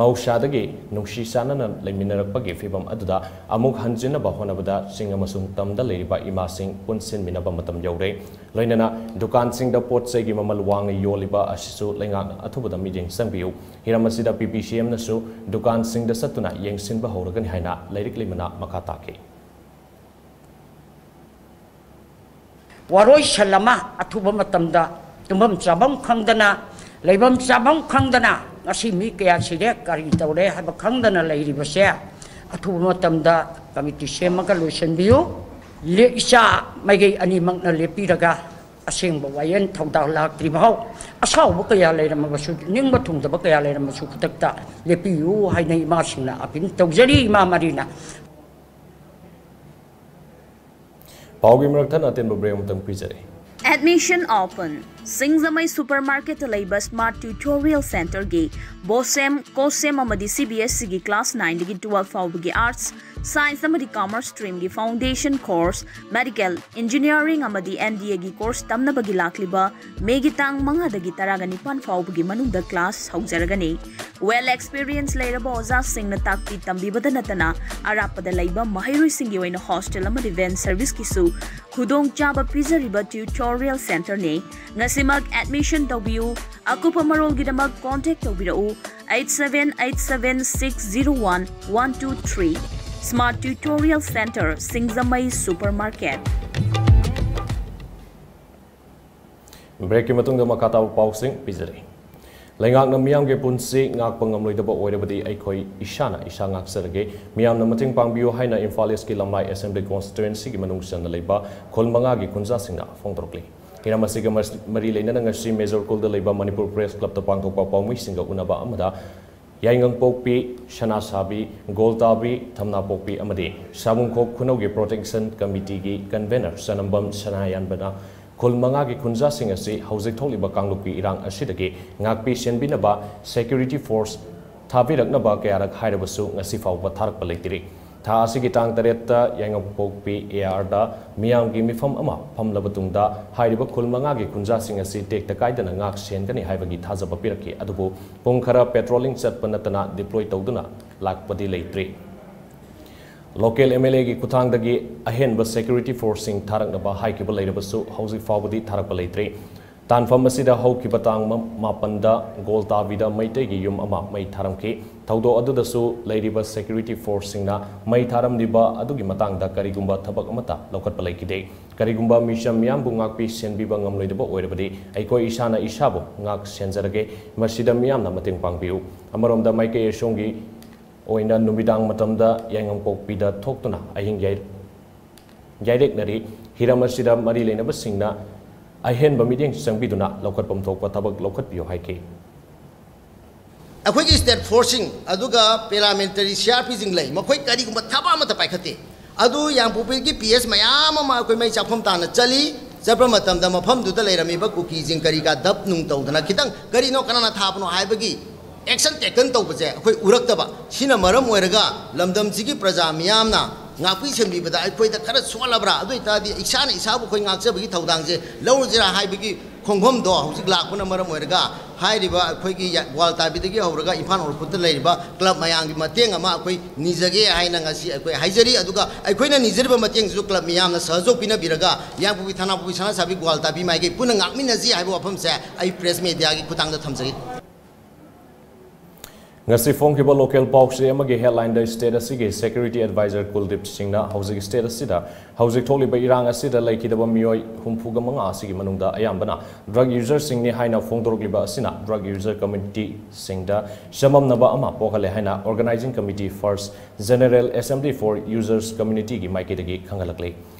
ꯃꯍꯧꯁꯥꯗꯒꯤ ꯅꯨꯡꯁꯤ ꯆꯥꯟꯅꯅ ꯂꯩꯃꯤꯟꯅꯔꯛꯄꯒꯤ ꯐꯤꯚꯝ ꯑꯗꯨꯗ ꯑꯃꯨꯛ ꯍꯟꯖꯤꯟꯅꯕ ꯍꯣꯠꯅꯕꯗ ꯆꯤꯡ ꯑꯃꯁꯨꯡ ꯇꯝꯗ ꯂꯩꯔꯤꯕ ꯏꯃꯥꯁꯤꯡ ꯄꯨꯟꯁꯤꯟꯃꯤꯟꯅꯕ ꯃꯇꯝ ꯌꯧꯔꯦ꯫ ꯂꯣꯏꯅꯅ ꯗꯨꯀꯥꯟꯁꯤꯡꯗ ꯄꯣꯠ ꯆꯩꯒꯤ ꯃꯃꯜ ꯋꯥꯡꯅ ꯌꯣꯜꯂꯤꯕ ꯑꯁꯤꯁꯨ ꯂꯩꯉꯥꯛꯅ ꯑꯊꯨꯕꯗ ꯃꯤꯠꯌꯦꯡ ꯆꯪꯕꯤꯌꯨ꯫ ꯍꯤꯔꯝ ꯑꯁꯤꯗ ꯄꯤ ꯄꯤ ꯁꯤ ꯑꯦꯝꯅꯁꯨ ꯗꯨꯀꯥꯟꯁꯤꯡꯗ ꯆꯠꯇꯨꯅ ꯌꯦꯡꯁꯤꯟꯕ ꯍꯧꯔꯒꯅꯤ ꯍꯥꯏꯅ ꯂꯩꯔꯤꯛ ꯂꯩꯃꯅ ꯃꯈꯥ ꯇꯥꯈꯤ꯫ ꯋꯥꯔꯣꯏꯁꯤꯟ ꯑꯃ ꯑꯊꯨꯕ ꯃꯇꯝꯗ ꯇꯨꯝꯐꯝ ꯆꯥꯐꯝ ꯈꯪꯗꯅ, ꯂꯩꯐꯝ ꯆꯥꯐꯝ ꯈꯪꯗꯅ, ꯉꯁꯤ ꯃꯤ ꯀꯌꯥ ꯁꯤꯔꯦ, ꯀꯔꯤ ꯇꯧꯔꯦ ꯍꯥꯏꯕ ꯈꯪꯗꯅ ꯂꯩꯔꯤꯕꯁꯦ ꯑꯊꯨꯕ ꯃꯇꯝꯗ ꯀꯃꯤꯇꯤ ꯁꯦꯝꯃꯒ ꯂꯣꯏꯁꯤꯟꯕꯤꯌꯨ꯫ ꯂꯦ-, ꯏꯆꯥ ꯃꯥꯏꯀꯩ ꯑꯅꯤꯃꯛꯅ ꯂꯦꯞꯄꯤꯔꯒ ꯑꯁꯦꯡꯕ ꯋꯥꯌꯦꯜ ꯊꯧꯗꯥꯡ ꯂꯥꯛꯇ꯭ꯔꯤꯕ ꯐꯥꯎ ꯑꯁꯥꯎꯕ ꯀꯌꯥ ꯂꯩꯔꯝꯃꯕꯁꯨ, ꯅꯤꯡꯕ ꯊꯨꯡꯗꯕ ꯀꯌꯥ ꯂꯩꯔꯝꯃꯁꯨ ꯈꯨꯗꯛꯇ ꯂꯦꯞꯄꯤꯌꯨ ꯍꯥꯏꯅ ꯏꯃꯥꯁꯤꯡꯅ ꯑꯄꯤꯜ ꯇꯧꯖꯔꯤ, ꯏꯃꯥ ꯃꯔꯤꯅ꯫ ꯄꯥꯎꯒꯤ ꯃꯔꯛ ꯊꯠꯅ ꯑꯇꯦꯟꯕ ꯕ꯭ꯔꯦꯛ ꯑꯃꯇꯪ ꯄꯤꯖꯔꯤ꯫ Admission open. ꯁꯤꯡꯖꯃꯩ ꯁꯨꯄꯔ ꯃꯥꯔꯀꯦꯠꯇ ꯂꯩꯕ ꯁ꯭ꯃꯥꯔꯠ ꯇ꯭ꯌꯨꯇꯣꯔꯤꯌꯦꯜ ꯁꯦꯟꯇꯔꯒꯤ ꯕꯣꯁꯦꯝ, ꯀꯣꯁꯦꯝ ꯑꯃꯗꯤ ꯁꯤ ꯕꯤ ꯑꯦꯁ ꯁꯤꯒꯤ ꯀ꯭ꯂꯥꯁ ꯅꯥꯏꯟꯗꯒꯤ ꯇꯨꯋꯦꯜꯐ ꯐꯥꯎꯕꯒꯤ ꯑꯥꯔꯠꯁ, ꯁꯥꯏꯟꯁ ꯑꯃꯗꯤ ꯀꯃꯔꯁ ꯁ꯭ꯇ꯭ꯔꯤꯝꯒꯤ ꯐꯥꯎꯟꯗꯦꯁꯟ ꯀꯣꯔꯁ, ꯃꯦꯗꯤꯀꯦꯜ, ꯏꯟꯖꯤꯅꯤꯌꯥꯔꯤꯡ ꯑꯃꯗꯤ ꯑꯦꯟ ꯗꯤ ꯑꯦꯒꯤ ꯀꯣꯔꯁ ꯇꯝꯅꯕꯒꯤ ꯂꯥꯛꯂꯤꯕ ꯃꯦꯒꯤ ꯇꯥꯡ ꯃꯉꯥꯗꯒꯤ ꯇꯔꯥꯒ ꯅꯤꯄꯥꯟ ꯐꯥꯎꯕꯒꯤ ꯃꯅꯨꯡꯗ ꯀ꯭ꯂꯥꯁ ꯍꯧꯖꯔꯒꯅꯤ꯫ ꯋꯦꯜ ꯑꯦꯛꯁꯄꯤꯔꯤꯌꯦꯟꯁ ꯂꯩꯔꯕ ꯑꯣꯖꯥꯁꯤꯡꯅ ꯇꯥꯛꯄꯤ ꯇꯝꯕꯤꯕꯗ ꯅꯠꯇꯅ ꯑꯔꯥꯞꯄꯗ ꯂꯩꯕ ꯃꯍꯩꯔꯣꯏꯁꯤꯡꯒꯤ ꯑꯣꯏꯅ ꯍꯣꯁꯇꯦꯜ ꯑꯃꯗꯤ ꯚꯦꯟ ꯁꯔꯚꯤꯁꯀꯤꯁꯨ ꯈꯨꯗꯣꯡꯆꯥꯕ ꯄꯤꯖꯔꯤꯕ ꯇ꯭ꯌꯨꯇꯣꯔꯤꯌꯦꯜ ꯁꯦꯟꯇꯔꯅꯤ꯫ ꯉꯁꯤꯃꯛ ꯑꯦꯗꯃꯤꯁꯟ ꯇꯧꯕꯤꯌꯨ꯫ ꯑꯀꯨꯞꯄ ꯃꯔꯣꯜꯒꯤꯗꯃꯛ ꯀꯣꯟꯇꯦꯛ ꯇꯧꯕꯤꯔꯛꯎ eight seven eight seven six zero one one two three꯫ Smart tutorial centre, Singjamei super market. ꯕ꯭ꯔꯦꯛꯀꯤ ꯃꯇꯨꯡꯗ ꯃꯈꯥ ꯇꯥꯕ ꯄꯥꯎꯁꯤꯡ ꯄꯤꯖꯔꯤ꯫ ꯂꯩꯉꯥꯛꯅ ꯃꯤꯌꯥꯝꯒꯤ ꯄꯨꯟꯁꯤ ꯉꯥꯛꯄ ꯉꯝꯂꯣꯏꯗꯕ ꯑꯣꯏꯔꯕꯗꯤ ꯑꯩꯈꯣꯏ ꯏꯁꯥꯅ ꯏꯁꯥ ꯉꯥꯛꯆꯔꯒꯦ, ꯃꯤꯌꯥꯝꯅ ꯃꯇꯦꯡ ꯄꯥꯡꯕꯤꯌꯨ ꯍꯥꯏꯅ ꯏꯝꯐꯥꯜ ꯏꯁꯀꯤ ꯂꯝꯂꯥꯏ ꯑꯦꯁꯦꯝꯕ꯭ꯂꯤ ꯀꯣꯟꯁꯇꯤꯇ꯭ꯋꯦꯟꯁꯤꯒꯤ ꯃꯅꯨꯡ ꯆꯟꯅ ꯂꯩꯕ ꯈꯨꯜ ꯃꯉꯥꯒꯤ ꯈꯨꯟꯖꯥꯁꯤꯡꯅ ꯐꯣꯡꯗꯣꯔꯛꯂꯤ꯫ ꯍꯤꯔꯝ ꯑꯁꯤꯒ ꯃꯔ-, ꯃꯔꯤ ꯂꯩꯅꯅ ꯉꯁꯤ ꯃꯦꯖꯣꯔ ꯈꯨꯜꯗ ꯂꯩꯕ ꯃꯅꯤꯄꯨꯔ ꯄ꯭ꯔꯦꯁ ꯀ꯭ꯂꯕꯇ ꯄꯥꯡꯊꯣꯛꯄ ꯄꯥꯎꯃꯤꯁꯤꯡꯒ ꯎꯅꯕ ꯑꯃꯗ ꯌꯥꯏꯉꯪꯄꯣꯛꯄꯤ, ꯁꯅꯥꯁꯥꯕꯤ, ꯒꯣꯜꯇꯥꯕꯤ, ꯊꯝꯅꯥꯄꯣꯛꯄꯤ ꯑꯃꯗꯤ ꯁꯥꯕꯨꯡꯈꯣꯛ ꯈꯨꯅꯧꯒꯤ ꯄ꯭ꯔꯣꯇꯦꯛꯁꯟ ꯀꯃꯤꯇꯤꯒꯤ ꯀꯟꯚꯦꯅꯔ ꯆꯅꯝꯕꯝ ꯁꯅꯥꯌꯥꯟꯕꯅ ꯈꯨꯜ ꯃꯉꯥꯒꯤ ꯈꯨꯟꯖꯥꯁꯤꯡ ꯑꯁꯤ ꯍꯧꯖꯤꯛ ꯊꯣꯛꯂꯤꯕ ꯀꯥꯡꯂꯨꯞꯀꯤ ꯏꯔꯥꯡ ꯑꯁꯤꯗꯒꯤ ꯉꯥꯛꯄꯤ ꯁꯦꯟꯕꯤꯅꯕ ꯁꯦꯀ꯭ꯌꯨꯔꯤꯇꯤ ꯐꯣꯔꯁ ꯊꯥꯕꯤꯔꯛꯅꯕ ꯀꯌꯥꯔꯛ ꯍꯥꯏꯔꯕꯁꯨ ꯉꯁꯤ ꯐꯥꯎꯕ ꯊꯥꯔꯛꯄ ꯂꯩꯇ꯭ꯔꯤ꯫ ꯊꯥ ꯑꯁꯤꯒꯤ ꯇꯥꯡ ꯇꯔꯦꯠꯇ ꯌꯥꯏꯉꯪꯄꯣꯛꯄꯤ ꯑꯦ ꯑꯥꯔꯗ ꯃꯤꯌꯥꯝꯒꯤ ꯃꯤꯐꯝ ꯑꯃ ꯐꯝꯂꯕ ꯇꯨꯡꯗ ꯍꯥꯏꯔꯤꯕ ꯈꯨꯜ ꯃꯉꯥꯒꯤ ꯈꯨꯟꯖꯥꯁꯤꯡ ꯑꯁꯤ ꯇꯦꯛꯇ ꯀꯥꯏꯗꯅ ꯉꯥꯛ ꯁꯦꯟꯒꯅꯤ ꯍꯥꯏꯕꯒꯤ ꯊꯥꯖꯕ ꯄꯤꯔꯛꯈꯤ꯫ ꯑꯗꯨꯕꯨ ꯄꯨꯡ ꯈꯔ ꯄꯦꯇ꯭ꯔꯣꯂꯤꯡ ꯆꯠꯄ ꯅꯠꯇꯅ ꯗꯤꯄ꯭ꯂꯣꯏ ꯇꯧꯗꯨꯅ ꯂꯥꯛꯄꯗꯤ ꯂꯩꯇ꯭ꯔꯤ꯫ ꯂꯣꯀꯦꯜ ꯑꯦꯝ ꯑꯦꯜ ꯑꯦꯒꯤ ꯈꯨꯠꯊꯥꯡꯗꯒꯤ ꯑꯍꯦꯟꯕ ꯁꯦꯀ꯭ꯌꯨꯔꯤꯇꯤ ꯐꯣꯔꯁꯁꯤꯡ ꯊꯥꯔꯛꯅꯕ ꯍꯥꯏꯈꯤꯕ ꯂꯩꯔꯕꯁꯨ ꯍꯧꯖꯤꯛ ꯐꯥꯎꯕꯗꯤ ꯊꯥꯔꯛꯄ ꯂꯩꯇ꯭ꯔꯤ꯫ ꯇꯥꯟꯐꯝ ꯑꯁꯤꯗ ꯍꯧꯈꯤꯕ ꯇꯥꯡ ꯃ-, ꯃꯥꯄꯟꯗ ꯒꯣꯜꯇꯥꯕꯤꯗ ꯃꯩꯇꯩꯒꯤ ꯌꯨꯝ ꯑꯃ ꯃꯩ ꯊꯥꯔꯝꯈꯤ꯫ ꯊꯧꯗꯣꯛ ꯑꯗꯨꯗꯁꯨ ꯂꯩꯔꯤꯕ ꯁꯦꯀ꯭ꯌꯨꯔꯤꯇꯤ ꯐꯣꯔꯁꯁꯤꯡꯅ ꯃꯩ ꯊꯥꯔꯝꯂꯤꯕ ꯑꯗꯨꯒꯤ ꯃꯇꯥꯡꯗ ꯀꯔꯤꯒꯨꯝꯕ ꯊꯕꯛ ꯑꯃꯠꯇ ꯂꯧꯈꯠꯄ ꯂꯩꯈꯤꯗꯦ꯫ ꯀꯔꯤꯒꯨꯝꯕ ꯃꯤꯆꯝ ꯃꯤꯌꯥꯝꯕꯨ ꯉꯥꯛꯄꯤ ꯁꯦꯟꯕꯤꯕ ꯉꯝꯂꯣꯏꯗꯕ ꯑꯣꯏꯔꯕꯗꯤ ꯑꯩꯈꯣꯏ ꯏꯁꯥꯅ ꯏꯁꯥꯕꯨ ꯉꯥꯛ ꯁꯦꯟꯖꯔꯒꯦ꯫ ꯃꯁꯤꯗ ꯃꯤꯌꯥꯝꯅ ꯃꯇꯦꯡ ꯄꯥꯡꯕꯤꯌꯨ꯫ ꯑꯃꯔꯣꯝꯗ ꯃꯥꯏꯀꯩ ꯑꯁꯣꯝꯒꯤ ꯑꯣꯏꯅ ꯅꯨꯃꯤꯗꯥꯡ ꯃꯇꯝꯗ ꯌꯥꯏꯉꯪꯄꯣꯛꯄꯤꯗ ꯊꯣꯛꯇꯨꯅ ꯑꯍꯤꯡ ꯌꯥꯏ-, ꯌꯥꯏꯔꯦꯛꯅꯔꯤ꯫ ꯍꯤꯔꯝ ꯑꯁꯤꯗ ꯃꯔꯤ ꯂꯩꯅꯕꯁꯤꯡꯅ ꯑꯍꯦꯟꯕ ꯃꯤꯠꯌꯦꯡ ꯆꯪꯕꯤꯗꯨꯅ ꯂꯧꯈꯠꯐꯝ ꯊꯣꯛꯄ ꯊꯕꯛ ꯂꯧꯈꯠꯄꯤꯌꯨ ꯍꯥꯏꯈꯤ꯫ ꯑꯩꯈꯣꯏꯒꯤ ꯁ꯭ꯇꯦꯠ ꯐꯣꯔꯁꯁꯤꯡ ꯑꯗꯨꯒ ꯄꯦꯔꯥꯃꯤꯂꯤꯇꯔꯤ ꯁꯤ ꯑꯥꯔ ꯄꯤꯁꯤꯡ ꯂꯩ, ꯃꯈꯣꯏ ꯀꯔꯤꯒꯨꯝꯕ ꯊꯕꯛ ꯑꯃꯠꯇ ꯄꯥꯏꯈꯠꯇꯦ꯫ ꯑꯗꯨ ꯌꯥꯡꯄꯣꯛꯄꯤꯒꯤ ꯄꯤ ꯑꯦꯁ ꯃꯌꯥꯝ ꯑꯃ ꯑꯩꯈꯣꯏ ꯃꯩ ꯆꯥꯛꯐꯝ ꯇꯥꯅ ꯆꯠꯂꯤ꯫ ꯆꯠꯄ ꯃꯇꯝꯗ ꯃꯐꯝꯗꯨꯗ ꯂꯩꯔꯝꯃꯤꯕ ꯀꯨꯀꯤꯁꯤꯡ ꯀꯔꯤ ꯀꯥ ꯗꯞ ꯅꯨꯡ ꯇꯧꯗꯅ ꯈꯤꯇꯪ ꯀꯔꯤꯅꯣ ꯀꯅꯥꯅ ꯊꯥꯕꯅꯣ ꯍꯥꯏꯕꯒꯤ action taken ꯇꯧꯕꯁꯦ ꯑꯩꯈꯣꯏ ꯎꯔꯛꯇꯕ꯫ ꯁꯤꯅ ꯃꯔꯝ ꯑꯣꯏꯔꯒ ꯂꯝꯗꯝꯁꯤꯒꯤ ꯄ꯭ꯔꯖꯥ ꯃꯤꯌꯥꯝꯅ ꯉꯥꯛꯄꯤ ꯁꯦꯟꯕꯤꯕꯗ ꯑꯩꯈꯣꯏꯗ ꯈꯔ ꯁꯣꯜꯂꯕ꯭ꯔꯥ? ꯑꯗꯨ ꯑꯣꯏꯇꯥꯔꯗꯤ ꯏꯁꯥꯅ ꯏꯁꯥꯕꯨ ꯑꯩꯈꯣꯏ ꯉꯥꯛꯆꯕꯒꯤ ꯊꯧꯗꯥꯡꯁꯦ ꯂꯧꯔꯁꯤꯔꯥ ꯍꯥꯏꯕꯒꯤ ꯈꯣꯡꯐꯝꯗꯣ ꯍꯧꯖꯤꯛ ꯂꯥꯛꯄꯅ ꯃꯔꯝ ꯑꯣꯏꯔꯒ ꯍꯥꯏꯔꯤꯕ ꯑꯩꯈꯣꯏꯒꯤ ꯌ-, ꯒ꯭ꯋꯥꯜꯇꯥꯕꯤꯗꯒꯤ ꯍꯧꯔꯒ ꯏꯝꯐꯥꯜ ꯑꯣꯔꯈꯨꯠꯇ ꯂꯩꯔꯤꯕ ꯀ꯭ꯂꯕ ꯃꯌꯥꯝꯒꯤ ꯃꯇꯦꯡ ꯑꯃ ꯑꯩꯈꯣꯏ ꯅꯤꯖꯒꯦ ꯍꯥꯏꯅ ꯉꯁꯤ ꯑꯩꯈꯣꯏ ꯍꯥꯏꯖꯔꯤ꯫ ꯑꯗꯨꯒ ꯑꯩꯈꯣꯏꯅ ꯅꯤꯖꯔꯤꯕ ꯃꯇꯦꯡꯁꯤꯁꯨ ꯀ꯭ꯂꯕ ꯃꯤꯌꯥꯝꯅ ꯁꯍꯖꯣꯛ ꯄꯤꯅꯕꯤꯔꯒ ꯌꯥꯡꯕꯨꯒꯤ ꯊꯅꯥꯄꯨꯒꯤ ꯁꯅꯥꯁꯥꯕꯤ ꯒ꯭ꯋꯥꯜꯇꯥꯕꯤ ꯃꯥꯏꯀꯩ ꯄꯨꯟꯅ ꯉꯥꯛꯃꯤꯟꯅꯁꯤ ꯍꯥꯏꯕ ꯋꯥꯐꯝꯁꯦ ꯑꯩ ꯄ꯭ꯔꯦꯁ ꯃꯦꯗꯤꯌꯥꯒꯤ ꯈꯨꯠꯊꯥꯡꯗ ꯊꯝꯖꯒꯦ꯫ ꯉꯁꯤ ꯐꯣꯡꯈꯤꯕ ꯂꯣꯀꯦꯜ ꯄꯥꯎꯆꯦ ꯑꯃꯒꯤ ꯍꯦꯗꯂꯥꯏꯟꯗ ꯁ꯭ꯇꯦꯠ ꯑꯁꯤꯒꯤ ꯁꯦꯀ꯭ꯌꯨꯔꯤꯇꯤ ꯑꯦꯗꯚꯥꯏꯖꯔ ꯀꯨꯜꯗꯤꯞ ꯁꯤꯡꯅ ꯍꯧꯖꯤꯛ ꯁ꯭ꯇꯦꯠ ꯑꯁꯤꯗ ꯍꯧꯖꯤꯛ ꯊꯣꯛꯂꯤꯕ ꯏꯔꯥꯡ ꯑꯁꯤꯗ ꯂꯩꯈꯤꯗꯕ ꯃꯤꯑꯣꯏ ꯍꯨꯝꯐꯨꯒ ꯃꯉꯥ ꯑꯁꯤꯒꯤ ꯃꯅꯨꯡꯗ ꯑꯌꯥꯝꯕꯅ ꯗ꯭ꯔꯒ ꯌꯨꯖꯔꯁꯤꯡꯅꯤ ꯍꯥꯏꯅ ꯐꯣꯡꯗꯣꯔꯛꯂꯤꯕ ꯑꯁꯤꯅ ꯗ꯭ꯔꯒ ꯌꯨꯖꯔ ꯀꯝꯃ꯭ꯌꯨꯅꯤꯇꯤꯁꯤꯡꯗ ꯆꯃꯝꯅꯕ ꯑꯃ ꯄꯣꯛꯍꯜꯂꯦ ꯍꯥꯏꯅ Organising Committee First General Assembly for Users Communityꯒꯤ ꯃꯥꯏꯀꯩꯗꯒꯤ ꯈꯪꯍꯜꯂꯛꯂꯤ꯫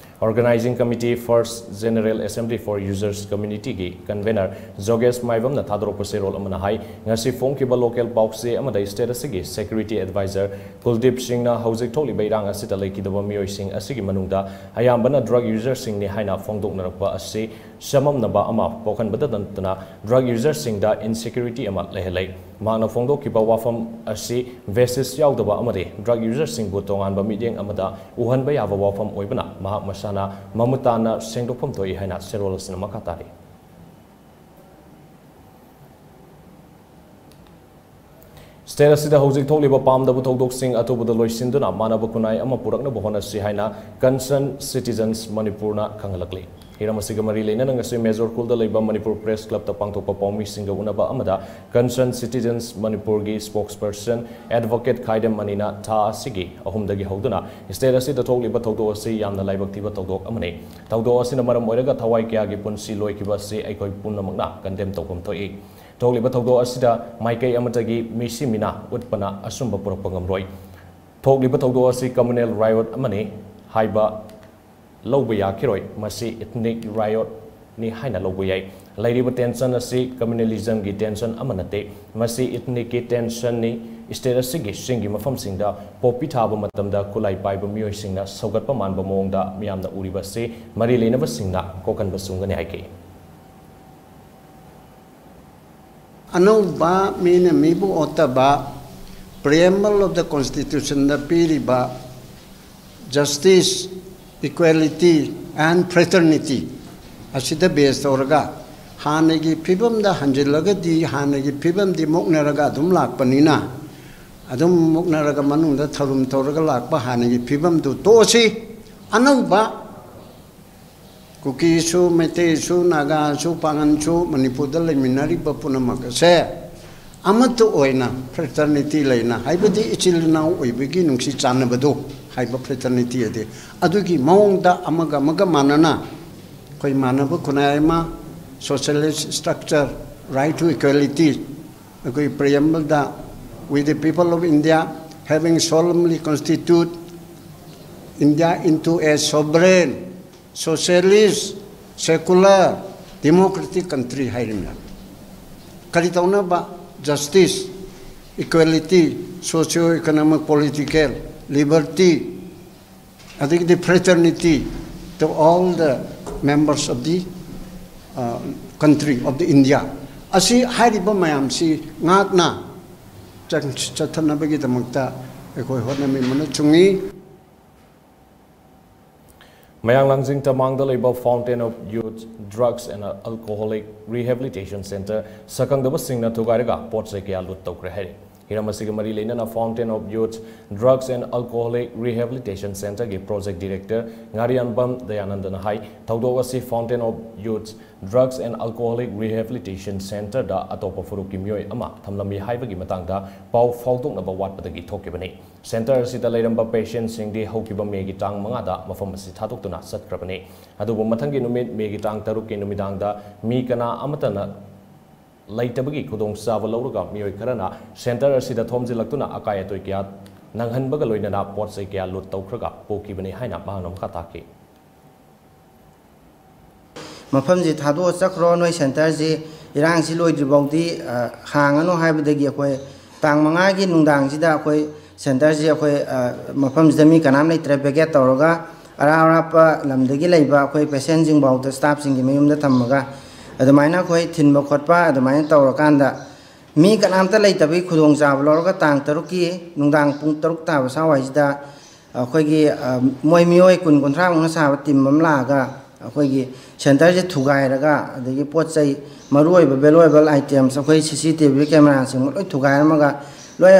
Organising Committee First General Assembly for Users Communityꯒꯤ convener ꯖꯣꯒꯦꯁ ꯃꯥꯏꯕꯝꯅ ꯊꯥꯗꯣꯔꯛꯄ ꯆꯦꯔꯣꯜ ꯑꯃꯅ ꯍꯥꯏ, ꯉꯁꯤ ꯐꯣꯡꯈꯤꯕ ꯂꯣꯀꯦꯜ ꯄꯥꯎꯆꯦ ꯑꯃꯗ ꯁ꯭ꯇꯦꯠ ꯑꯁꯤꯒꯤ ꯁꯦꯀ꯭ꯌꯨꯔꯤꯇꯤ ꯑꯦꯗꯚꯥꯏꯖꯔ ꯀꯨꯜꯗꯤꯞ ꯁꯤꯡꯅ ꯍꯧꯖꯤꯛ ꯊꯣꯛꯂꯤꯕ ꯏꯔꯥꯡ ꯑꯁꯤꯗ ꯂꯩꯈꯤꯗꯕ ꯃꯤꯑꯣꯏꯁꯤꯡ ꯑꯁꯤꯒꯤ ꯃꯅꯨꯡꯗ ꯑꯌꯥꯝꯕꯅ ꯗ꯭ꯔꯒ ꯌꯨꯖꯔꯁꯤꯡꯅꯤ ꯍꯥꯏꯅ ꯐꯣꯡꯗꯣꯛꯅꯔꯛꯄ ꯑꯁꯤ ꯆꯃꯝꯅꯕ ꯑꯃ ꯄꯣꯛꯍꯟꯕꯗ ꯅꯠꯇꯅ ꯗ꯭ꯔꯒ ꯌꯨꯖꯔꯁꯤꯡꯗ ꯏꯟꯁꯦꯀ꯭ꯌꯨꯔꯤꯇꯤ ꯑꯃ ꯂꯩꯍꯜꯂꯦ꯫ ꯃꯍꯥꯛꯅ ꯐꯣꯡꯗꯣꯛꯈꯤꯕ ꯋꯥꯐꯝ ꯑꯁꯤ ꯕꯦꯁꯤꯁ ꯌꯥꯎꯗꯕ ꯑꯃꯗꯤ ꯗ꯭ꯔꯒ ꯌꯨꯖꯔꯁꯤꯡꯕꯨ ꯇꯣꯉꯥꯟꯕ ꯃꯤꯠꯌꯦꯡ ꯑꯃꯗ ꯎꯍꯟꯕ ꯌꯥꯕ ꯋꯥꯐꯝ ꯑꯣꯏꯕꯅ ꯃꯍꯥꯛ ꯃꯁꯥꯅ ꯃꯃꯨꯠ ꯇꯥꯅ ꯁꯦꯡꯗꯣꯛꯐꯝ ꯊꯣꯛꯏ ꯍꯥꯏꯅ ꯆꯦꯔꯣꯜ ꯑꯁꯤꯅ ꯃꯈꯥ ꯇꯥꯔꯤ꯫ ꯁ꯭ꯇꯦꯠ ꯑꯁꯤꯗ ꯍꯧꯖꯤꯛ ꯊꯣꯛꯂꯤꯕ ꯄꯥꯝꯗꯕ ꯊꯧꯗꯣꯛꯁꯤꯡ ꯑꯊꯨꯕꯗ ꯂꯣꯏꯁꯤꯟꯗꯨꯅ ꯃꯥꯟꯅꯕ ꯈꯨꯟꯅꯥꯏ ꯑꯃ ꯄꯨꯔꯛꯅꯕ ꯍꯣꯠꯅꯁꯤ ꯍꯥꯏꯅ Concerned Citizens ꯃꯅꯤꯄꯨꯔꯅ ꯈꯪꯍꯜꯂꯛꯂꯤ꯫ ꯍꯤꯔꯝ ꯑꯁꯤꯒ ꯃꯔꯤ ꯂꯩꯅꯅ ꯉꯁꯤ ꯃꯦꯖꯣꯔ ꯈꯨꯜꯗ ꯂꯩꯕ ꯃꯅꯤꯄꯨꯔ ꯄ꯭ꯔꯦꯁ ꯀ꯭ꯂꯕꯇ ꯄꯥꯡꯊꯣꯛꯄ ꯄꯥꯎꯃꯤꯁꯤꯡꯒ ꯎꯅꯕ ꯑꯃꯗ Concerned Citizens ꯃꯅꯤꯄꯨꯔꯒꯤ ꯁ꯭ꯄꯣꯛꯁ ꯄꯔꯁꯟ ꯑꯦꯗꯚꯣꯀꯦꯠ ꯈꯥꯏꯗꯦꯝ ꯃꯅꯤꯅ ꯊꯥ ꯑꯁꯤꯒꯤ ꯑꯍꯨꯝꯗꯒꯤ ꯍꯧꯗꯨꯅ ꯁ꯭ꯇꯦꯠ ꯑꯁꯤꯗ ꯊꯣꯛꯂꯤꯕ ꯊꯧꯗꯣꯛ ꯑꯁꯤ ꯌꯥꯝꯅ ꯂꯥꯏꯕꯛ ꯊꯤꯕ ꯊꯧꯗꯣꯛ ꯑꯃꯅꯤ꯫ ꯊꯧꯗꯣꯛ ꯑꯁꯤꯅ ꯃꯔꯝ ꯑꯣꯏꯔꯒ ꯊꯋꯥꯏ ꯀꯌꯥꯒꯤ ꯄꯨꯟꯁꯤ ꯂꯣꯏꯈꯤꯕ ꯑꯁꯤ ꯑꯩꯈꯣꯏ ꯄꯨꯝꯅꯃꯛꯅ ꯀꯟꯗꯦꯝ ꯇꯧꯐꯝ ꯊꯣꯛꯏ꯫ ꯊꯣꯛꯂꯤꯕ ꯊꯧꯗꯣꯛ ꯑꯁꯤꯗ ꯃꯥꯏꯀꯩ ꯑꯃꯠꯇꯒꯤ ꯃꯤꯁꯤ ꯃꯤꯅꯥ ꯎꯠꯄꯅ ꯑꯆꯨꯝꯕ ꯄꯨꯔꯛꯄ ꯉꯝꯂꯣꯏ꯫ ꯊꯣꯛꯂꯤꯕ ꯊꯧꯗꯣꯛ ꯑꯁꯤ communal riot ꯑꯃꯅꯤ ꯍꯥꯏꯕ ꯂꯧꯕ ꯌꯥꯈꯤꯔꯣꯏ꯫ ꯃꯁꯤ ethnic riot ꯅꯤ ꯍꯥꯏꯅ ꯂꯧꯕ ꯌꯥꯏ꯫ ꯂꯩꯔꯤꯕ ꯇꯦꯟꯁꯟ ꯑꯁꯤ ꯀꯝꯃ꯭ꯌꯨꯅꯦꯂꯤꯖꯝꯒꯤ ꯇꯦꯟꯁꯟ ꯑꯃ ꯅꯠꯇꯦ, ꯃꯁꯤ ꯏꯊꯅꯤꯛꯀꯤ ꯇꯦꯟꯁꯟꯅꯤ꯫ ꯁ꯭ꯇꯦꯠ ꯑꯁꯤꯒꯤ ꯆꯤꯡꯒꯤ ꯃꯐꯝꯁꯤꯡꯗ ꯄꯣꯄꯤ ꯊꯥꯕ ꯃꯇꯝꯗ ꯈꯨꯠꯂꯥꯏ ꯄꯥꯏꯕ ꯃꯤꯑꯣꯏꯁꯤꯡꯅ ꯁꯧꯒꯠꯄ ꯃꯥꯟꯕ ꯃꯑꯣꯡꯗ ꯃꯤꯌꯥꯝꯅ ꯎꯔꯤꯕ ꯑꯁꯤ ꯃꯔꯤ ꯂꯩꯅꯕꯁꯤꯡꯅ ꯀꯣꯛꯍꯟꯕ ꯆꯨꯝꯒꯅꯤ ꯍꯥꯏꯈꯤ꯫ ꯑꯅꯧꯕ ꯃꯤꯅ ꯃꯤꯕꯨ ꯑꯣꯠꯇꯕ, Preamble of the Constitutionꯗ ꯄꯤꯔꯤꯕ justice, equality and fraternity ꯑꯁꯤꯗ base ꯇꯧꯔꯒ ꯍꯥꯟꯅꯒꯤ ꯐꯤꯕꯝꯗ ꯍꯟꯖꯤꯜꯂꯒꯗꯤ ꯍꯥꯟꯅꯒꯤ ꯐꯤꯕꯝꯗꯤ ꯃꯨꯛꯅꯔꯒ ꯑꯗꯨꯝ ꯂꯥꯛꯄꯅꯤꯅ, ꯑꯗꯨꯝ ꯃꯨꯛꯅꯔꯒ ꯃꯅꯨꯡꯗ ꯊꯧꯔꯨꯝ ꯇꯧꯔꯒ ꯂꯥꯛꯄ ꯍꯥꯟꯅꯒꯤ ꯐꯤꯕꯝꯗꯨ ꯇꯣꯛꯑꯁꯤ꯫ ꯑꯅꯧꯕ ꯀꯨꯀꯤꯁꯨ, ꯃꯩꯇꯩꯁꯨ, ꯅꯥꯒꯥꯁꯨ, ꯄꯥꯉꯟꯁꯨ, ꯃꯅꯤꯄꯨꯔꯗ ꯂꯩꯃꯤꯟꯅꯔꯤꯕ ꯄꯨꯝꯅꯃꯛ ꯑꯁꯦ ꯑꯃꯠꯇ ꯑꯣꯏꯅ fraternity ꯂꯩꯅ, ꯍꯥꯏꯕꯗꯤ ꯏꯆꯤꯜ ꯏꯅꯥꯎ ꯑꯣꯏꯕꯒꯤ ꯅꯨꯡꯁꯤ ꯆꯥꯟꯅꯕꯗꯨ ꯍꯥꯏꯕ fraternity ꯑꯗꯤ, ꯑꯗꯨꯒꯤ ꯃꯑꯣꯡꯗ ꯑꯃꯒ ꯑꯃꯒ ꯃꯥꯟꯅꯅ ꯑꯩꯈꯣꯏ ꯃꯥꯟꯅꯕ ꯈꯨꯟꯅꯥꯏ ꯑꯃ, socialist structure, right to equality, ꯑꯩꯈꯣꯏ Preambleꯗ, "We the people of India, having solemnly constitute India into a sovereign, socialist, secular, democratic country" ꯍꯥꯏꯔꯤꯕꯅꯦ꯫ ꯀꯔꯤ ꯇꯧꯅꯕ? Justice, equality, socio economic, political, liberty, ꯑꯗꯒꯤꯗꯤ fraternity to all the members of the country of the India꯫ ꯑꯁꯤ ꯍꯥꯏꯔꯤꯕ ꯃꯌꯥꯝꯁꯤ ꯉꯥꯛꯅ ꯆꯠꯊꯅꯕꯒꯤꯗꯃꯛꯇ ꯑꯩꯈꯣꯏ ꯍꯣꯠꯅꯃꯤꯟꯕꯅ ꯆꯨꯝꯏ꯫ ꯃꯌꯥꯡ ꯂꯥꯡꯖꯤꯡ ꯇꯝꯃꯥꯡꯗ ꯂꯩꯕ Fountain of Youth Drugs and Alcoholic Rehabilitation Centre ꯁꯛꯈꯪꯗꯕꯁꯤꯡꯅ ꯊꯨꯒꯥꯏꯔꯒ ꯄꯣꯠ ꯆꯩ ꯀꯌꯥ ꯂꯨꯠ ꯇꯧꯈ꯭ꯔꯦ ꯍꯥꯏꯔꯤ꯫ ꯍꯤꯔꯝ ꯑꯁꯤꯒ ꯃꯔꯤ ꯂꯩꯅꯅ Fountain of Youth Drugs and Alcoholic Rehabilitation Centreꯒꯤ project director ꯉꯥꯔꯤꯌꯥꯟꯕꯝ ꯗꯌꯥꯅꯟꯗꯅ ꯍꯥꯏ, ꯊꯧꯗꯣꯛ ꯑꯁꯤ Fountain of Youth Drugs and Alcoholic Rehabilitation Centreꯗ ꯑꯇꯣꯞꯄ ꯐꯨꯔꯨꯞꯀꯤ ꯃꯤꯑꯣꯏ ꯑꯃ ꯊꯝꯂꯝꯃꯤ ꯍꯥꯏꯕꯒꯤ ꯃꯇꯥꯡꯗ ꯄꯥꯎ ꯐꯥꯎꯗꯣꯛꯅꯕ ꯋꯥꯠꯄꯗꯒꯤ ꯊꯣꯛꯈꯤꯕꯅꯤ꯫ Centre ꯑꯁꯤꯗ ꯂꯩꯔꯝꯕ patientꯁꯤꯡꯗꯤ ꯍꯧꯈꯤꯕ ꯃꯦꯒꯤ ꯇꯥꯡ ꯃꯉꯥꯗ ꯃꯐꯝ ꯑꯁꯤ ꯊꯥꯗꯣꯛꯇꯨꯅ ꯆꯠꯈ꯭ꯔꯕꯅꯤ꯫ ꯑꯗꯨꯕꯨ ꯃꯊꯪꯒꯤ ꯅꯨꯃꯤꯠ ꯃꯦꯒꯤ ꯇꯥꯡ ꯇꯔꯨꯛꯀꯤ ꯅꯨꯃꯤꯗꯥꯡꯗ ꯃꯤ ꯀꯅꯥ ꯑꯃꯠꯇꯅ ꯂꯩꯇꯕꯒꯤ ꯈꯨꯗꯣꯡꯆꯥꯕ ꯂꯧꯔꯒ ꯃꯤꯑꯣꯏ ꯈꯔꯅ Centre ꯑꯁꯤꯗ ꯊꯣꯝꯖꯤꯜꯂꯛꯇꯨꯅ ꯑꯀꯥꯏ ꯑꯇꯣꯏ ꯀꯌꯥ ꯅꯪꯍꯟꯕꯒ ꯂꯣꯏꯅꯅ ꯄꯣꯠ ꯆꯩ ꯀꯌꯥ ꯂꯨꯠ ꯇꯧꯈ꯭ꯔꯒ ꯄꯨꯈꯤꯕꯅꯤ ꯍꯥꯏꯅ ꯃꯍꯥꯛꯅ ꯃꯈꯥ ꯇꯥꯈꯤ꯫ ꯃꯐꯝꯁꯤ ꯊꯥꯗꯣꯛꯑ ꯆꯠꯈ꯭ꯔꯣ, ꯅꯣꯏ ꯁꯦꯟꯇꯔꯁꯤ ꯏꯔꯥꯡꯁꯤ ꯂꯣꯏꯗ꯭ꯔꯤ ꯐꯥꯎꯗꯤ ꯍꯥꯡꯉꯅꯨ ꯍꯥꯏꯕꯗꯒꯤ ꯑꯩꯈꯣꯏ ꯇꯥꯡ ꯃꯉꯥꯒꯤ ꯅꯨꯡꯗꯥꯡꯁꯤꯗ ꯑꯩꯈꯣꯏ ꯁꯦꯟꯇꯔꯁꯤ ꯑꯩꯈꯣꯏ ꯃꯐꯝꯁꯤꯗ ꯃꯤ ꯀꯅꯥꯝ ꯂꯩꯇ꯭ꯔꯦ, ꯚꯦꯀꯦꯠ ꯇꯧꯔꯒ ꯑꯔꯥꯞ ꯑꯔꯥꯞꯄ ꯂꯝꯗꯒꯤ ꯂꯩꯕ ꯑꯩꯈꯣꯏ ꯄꯦꯁꯦꯟꯁꯤꯡꯐꯥꯎꯗ ꯁ꯭ꯇꯥꯐꯁꯤꯡꯒꯤ ꯃꯌꯨꯝꯗ ꯊꯝꯃꯒ ꯑꯗꯨꯃꯥꯏꯅ ꯑꯩꯈꯣꯏ ꯊꯤꯟꯕ ꯈꯣꯠꯄ ꯑꯗꯨꯃꯥꯏꯅ ꯇꯧꯔꯀꯥꯟꯗ ꯃꯤ ꯀꯅꯥꯝꯇ ꯂꯩꯇꯕꯒꯤ ꯈꯨꯗꯣꯡꯆꯥꯕ ꯂꯧꯔꯒ ꯇꯥꯡ ꯇꯔꯨꯛꯀꯤ ꯅꯨꯡꯗꯥꯡ ꯄꯨꯡ ꯇꯔꯨꯛ ꯇꯥꯕ ꯁ꯭ꯋꯥꯏꯁꯤꯗ ꯑꯩꯈꯣꯏꯒꯤ ꯃꯣꯏ ꯃꯤꯑꯣꯏ ꯀꯨꯟ ꯀꯨꯟꯊ꯭ꯔꯥꯃꯨꯛꯅ ꯁꯥꯕ ꯇꯤꯝ ꯑꯃ ꯂꯥꯛꯑꯒ ꯑꯩꯈꯣꯏꯒꯤ ꯁꯦꯟꯇꯔꯁꯦ ꯊꯨꯒꯥꯏꯔꯒ ꯑꯗꯒꯤ ꯄꯣꯠ ꯆꯩ ꯃꯔꯨꯑꯣꯏꯕ ꯚꯦꯂꯨꯑꯦꯕꯜ ꯑꯥꯏꯇꯦꯝꯁ ꯑꯩꯈꯣꯏ ꯁꯤ ꯁꯤ ꯇꯤ ꯚꯤ ꯀꯦꯃꯦꯔꯥꯁꯤꯡ ꯂꯣꯏ ꯊꯨꯒꯥꯏꯔꯝꯃꯒ ꯂꯣꯏ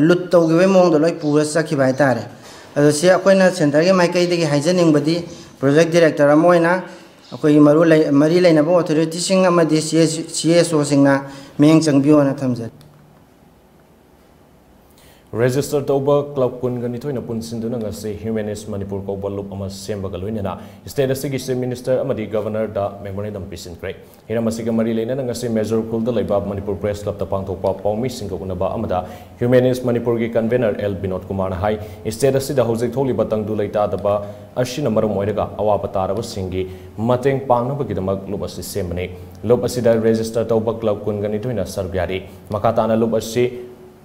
ꯂꯨꯠ ꯇꯧꯈꯤꯕꯒꯤ ꯃꯑꯣꯡꯗ ꯂꯣꯏ ꯄꯨꯔ ꯆꯠꯈꯤꯕ ꯍꯥꯏꯇꯥꯔꯦ꯫ ꯑꯗꯣ ꯁꯤ ꯑꯩꯈꯣꯏꯅ ꯁꯦꯟꯇꯔꯒꯤ ꯃꯥꯏꯀꯩꯗꯒꯤ ꯍꯥꯏꯖꯅꯤꯡꯕꯗꯤ ꯄ꯭ꯔꯣꯖꯦꯛ ꯗꯤꯔꯦꯛꯇꯔ ꯑꯃ ꯑꯣꯏꯅ ꯑꯩꯈꯣꯏꯒꯤ ꯃꯔꯨ ꯂꯩ ꯃꯔꯤ ꯂꯩꯅꯕ ꯑꯣꯊꯣꯔꯤꯇꯤꯁꯤꯡ ꯑꯃꯗꯤ ꯁꯤ ꯑꯦꯁ ꯁꯤ ꯑꯦꯁ ꯑꯣꯁꯤꯡꯅ ꯃꯤꯠꯌꯦꯡ ꯆꯪꯕꯤꯌꯣꯅ ꯊꯝꯖꯔꯤ꯫ ꯔꯦꯖꯤꯁꯇꯔ ꯇꯧꯕ ꯀ꯭ꯂꯕ ꯀꯨꯟꯒ ꯅꯤꯊꯣꯏꯅ ꯄꯨꯟꯁꯤꯟꯗꯨꯅ ꯉꯁꯤ ꯍ꯭ꯌꯨꯃꯦꯅꯤꯁ ꯃꯅꯤꯄꯨꯔ ꯀꯧꯕ ꯂꯨꯞ ꯑꯃ ꯁꯦꯝꯕꯒ ꯂꯣꯏꯅꯅ ꯁ꯭ꯇꯦꯠ ꯑꯁꯤꯒꯤ ꯆꯤꯐ ꯃꯤꯅꯤꯁꯇꯔ ꯑꯃꯗꯤ ꯒꯚꯔꯅꯔꯗ ꯃꯦꯃꯣꯔꯦꯟꯗꯝ ꯄꯤꯁꯤꯟꯈ꯭ꯔꯦ꯫ ꯍꯤꯔꯝ ꯑꯁꯤꯒ ꯃꯔꯤ ꯂꯩꯅꯅ ꯉꯁꯤ ꯃꯦꯖꯣꯔ ꯈꯨꯜꯗ ꯂꯩꯕ ꯃꯅꯤꯄꯨꯔ ꯄ꯭ꯔꯦꯁ ꯀ꯭ꯂꯕꯇ ꯄꯥꯡꯊꯣꯛꯄ ꯄꯥꯎꯃꯤꯁꯤꯡꯒ ꯎꯅꯕ ꯑꯃꯗ ꯍ꯭ꯌꯨꯃꯦꯅꯤꯁ ꯃꯅꯤꯄꯨꯔꯒꯤ ꯀꯟꯚꯦꯅꯔ ꯑꯦꯜ ꯕꯤꯅꯣꯗ ꯀꯨꯃꯥꯔꯅ ꯍꯥꯏ, ꯁ꯭ꯇꯦꯠ ꯑꯁꯤꯗ ꯍꯧꯖꯤꯛ ꯊꯣꯛꯂꯤꯕ ꯇꯪꯗꯨ ꯂꯩꯇꯥꯗꯕ ꯑꯁꯤꯅ ꯃꯔꯝ ꯑꯣꯏꯔꯒ ꯑꯋꯥꯕ ꯇꯥꯔꯕꯁꯤꯡꯒꯤ ꯃꯇꯦꯡ ꯄꯥꯡꯅꯕꯒꯤꯗꯃꯛ ꯂꯨꯞ ꯑꯁꯤ ꯁꯦꯝꯕꯅꯤ꯫ ꯂꯨꯞ ꯑꯁꯤꯗ ꯔꯦꯖꯤꯁꯇꯔ ꯇꯧꯕ ꯀ꯭ꯂꯕ ꯀꯨꯟꯒ ꯅꯤꯊꯣꯏꯅ ꯁꯔꯨꯛ ꯌꯥꯔꯤ꯫ ꯃꯈꯥ ꯇꯥꯅ ꯂꯨꯞ ꯑꯁꯤ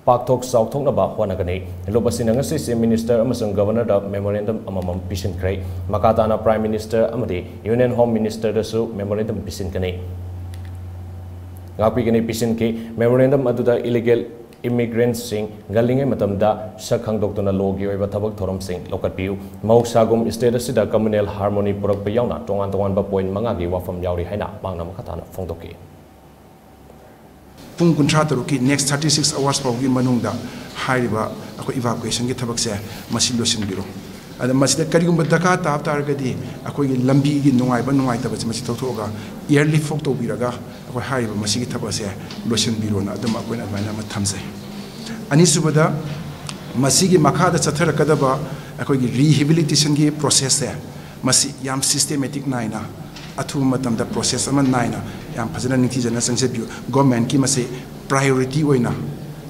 ꯄꯥꯛꯊꯣꯛ ꯆꯥꯎꯊꯣꯛꯅꯕ ꯍꯣꯠꯅꯒꯅꯤ꯫ ꯂꯨꯞ ꯑꯁꯤꯅ ꯉꯁꯤ ꯆꯤꯐ ꯃꯤꯅꯤꯁꯇꯔ ꯑꯃꯁꯨꯡ ꯒꯚꯔꯅꯔꯗ ꯃꯦꯃꯣꯔꯦꯟꯗꯝ ꯑꯃꯃꯝ ꯄꯤꯁꯤꯟꯈ꯭ꯔꯦ꯫ ꯃꯈꯥ ꯇꯥꯅ ꯄ꯭ꯔꯥꯏꯝ ꯃꯤꯅꯤꯁꯇꯔ ꯑꯃꯗꯤ ꯌꯨꯅꯤꯌꯟ ꯍꯣꯝ ꯃꯤꯅꯤꯁꯇꯔꯗꯁꯨ ꯃꯦꯃꯣꯔꯦꯟꯗꯝ ꯄꯤꯁꯤꯟꯒꯅꯤ꯫ ꯉꯥꯛꯄꯤꯒꯅꯤ ꯄꯤꯁꯤꯟꯈꯤ꯫ ꯃꯦꯃꯣꯔꯦꯟꯗꯝ ꯑꯗꯨꯗ ꯏꯂꯤꯒꯦꯜ ꯏꯃꯤꯒ꯭ꯔꯦꯟꯠꯁꯤꯡ ꯒꯜꯂꯤꯉꯩ ꯃꯇꯝꯗ ꯁꯛ ꯈꯪꯗꯣꯛꯇꯨꯅ ꯂꯣꯒꯤ ꯑꯣꯏꯕ ꯊꯕꯛ ꯊꯧꯔꯝꯁꯤꯡ ꯂꯧꯈꯠꯄꯤꯌꯨ꯫ ꯃꯍꯧꯁꯥꯒꯨꯝ ꯁ꯭ꯇꯦꯠ ꯑꯁꯤꯗ ꯀꯝꯃꯨꯅꯦꯜ ꯍꯥꯔꯃꯣꯅꯤ ꯄꯨꯔꯛꯄ ꯌꯥꯎꯅ ꯇꯣꯉꯥꯟ ꯇꯣꯉꯥꯟꯕ ꯄꯣꯏꯟꯠ ꯃꯉꯥꯒꯤ ꯋꯥꯐꯝ ꯌꯥꯎꯔꯤ ꯍꯥꯏꯅ ꯃꯍꯥꯛꯅ ꯃꯈꯥ ꯇꯥꯅ ꯐꯣꯡꯗꯣꯛꯈꯤ꯫ ꯄꯨꯡ ꯀꯨꯟꯊ꯭ꯔꯥ ꯇꯔꯨꯛꯀꯤ next thirty six hours ꯐꯥꯎꯒꯤ ꯃꯅꯨꯡꯗ ꯍꯥꯏꯔꯤꯕ ꯑꯩꯈꯣꯏ evacuation ꯒꯤ ꯊꯕꯛꯁꯦ ꯃꯁꯤ ꯂꯣꯏꯁꯤꯟꯕꯤꯔꯣ꯫ ꯑꯗ ꯃꯁꯤꯗ ꯀꯔꯤꯒꯨꯝꯕ ꯗꯔꯀꯥꯔ ꯇꯥꯕ ꯇꯥꯔꯒꯗꯤ ꯑꯩꯈꯣꯏꯒꯤ ꯂꯝꯕꯤꯒꯤ ꯅꯨꯡꯉꯥꯏꯕ ꯅꯨꯡꯉꯥꯏꯇꯕꯁꯦ ꯃꯁꯤ ꯂꯧꯊꯣꯛꯑꯒ airlift ꯐꯥꯎ ꯇꯧꯕꯤꯔꯒ ꯑꯩꯈꯣꯏ ꯍꯥꯏꯔꯤꯕ ꯃꯁꯤꯒꯤ ꯊꯕꯛ ꯑꯁꯦ ꯂꯣꯏꯁꯤꯟꯕꯤꯔꯣꯅ ꯑꯗꯨꯝ ꯑꯩꯈꯣꯏꯅ ꯑꯗꯨꯃꯥꯏꯅ ꯑꯃ ꯊꯝꯖꯩ꯫ ꯑꯅꯤꯁꯨꯕꯗ ꯃꯁꯤꯒꯤ ꯃꯈꯥꯗ ꯆꯠꯊꯔꯛꯀꯗꯕ ꯑꯩꯈꯣꯏꯒꯤ rehabilitation ꯒꯤ process ꯁꯦ ꯃꯁꯤ ꯌꯥꯝ systematic ꯅꯥꯏꯅ ꯑꯊꯨꯕ ꯃꯇꯝꯗ process ꯑꯃ ꯅꯥꯏꯅ ꯌꯥꯝ ꯐꯖꯅ ꯅꯤꯡꯊꯤꯖꯅ ꯆꯪꯁꯤꯟꯕꯤꯌꯨ꯫ Government ꯀꯤ ꯃꯁꯤ priority ꯑꯣꯏꯅ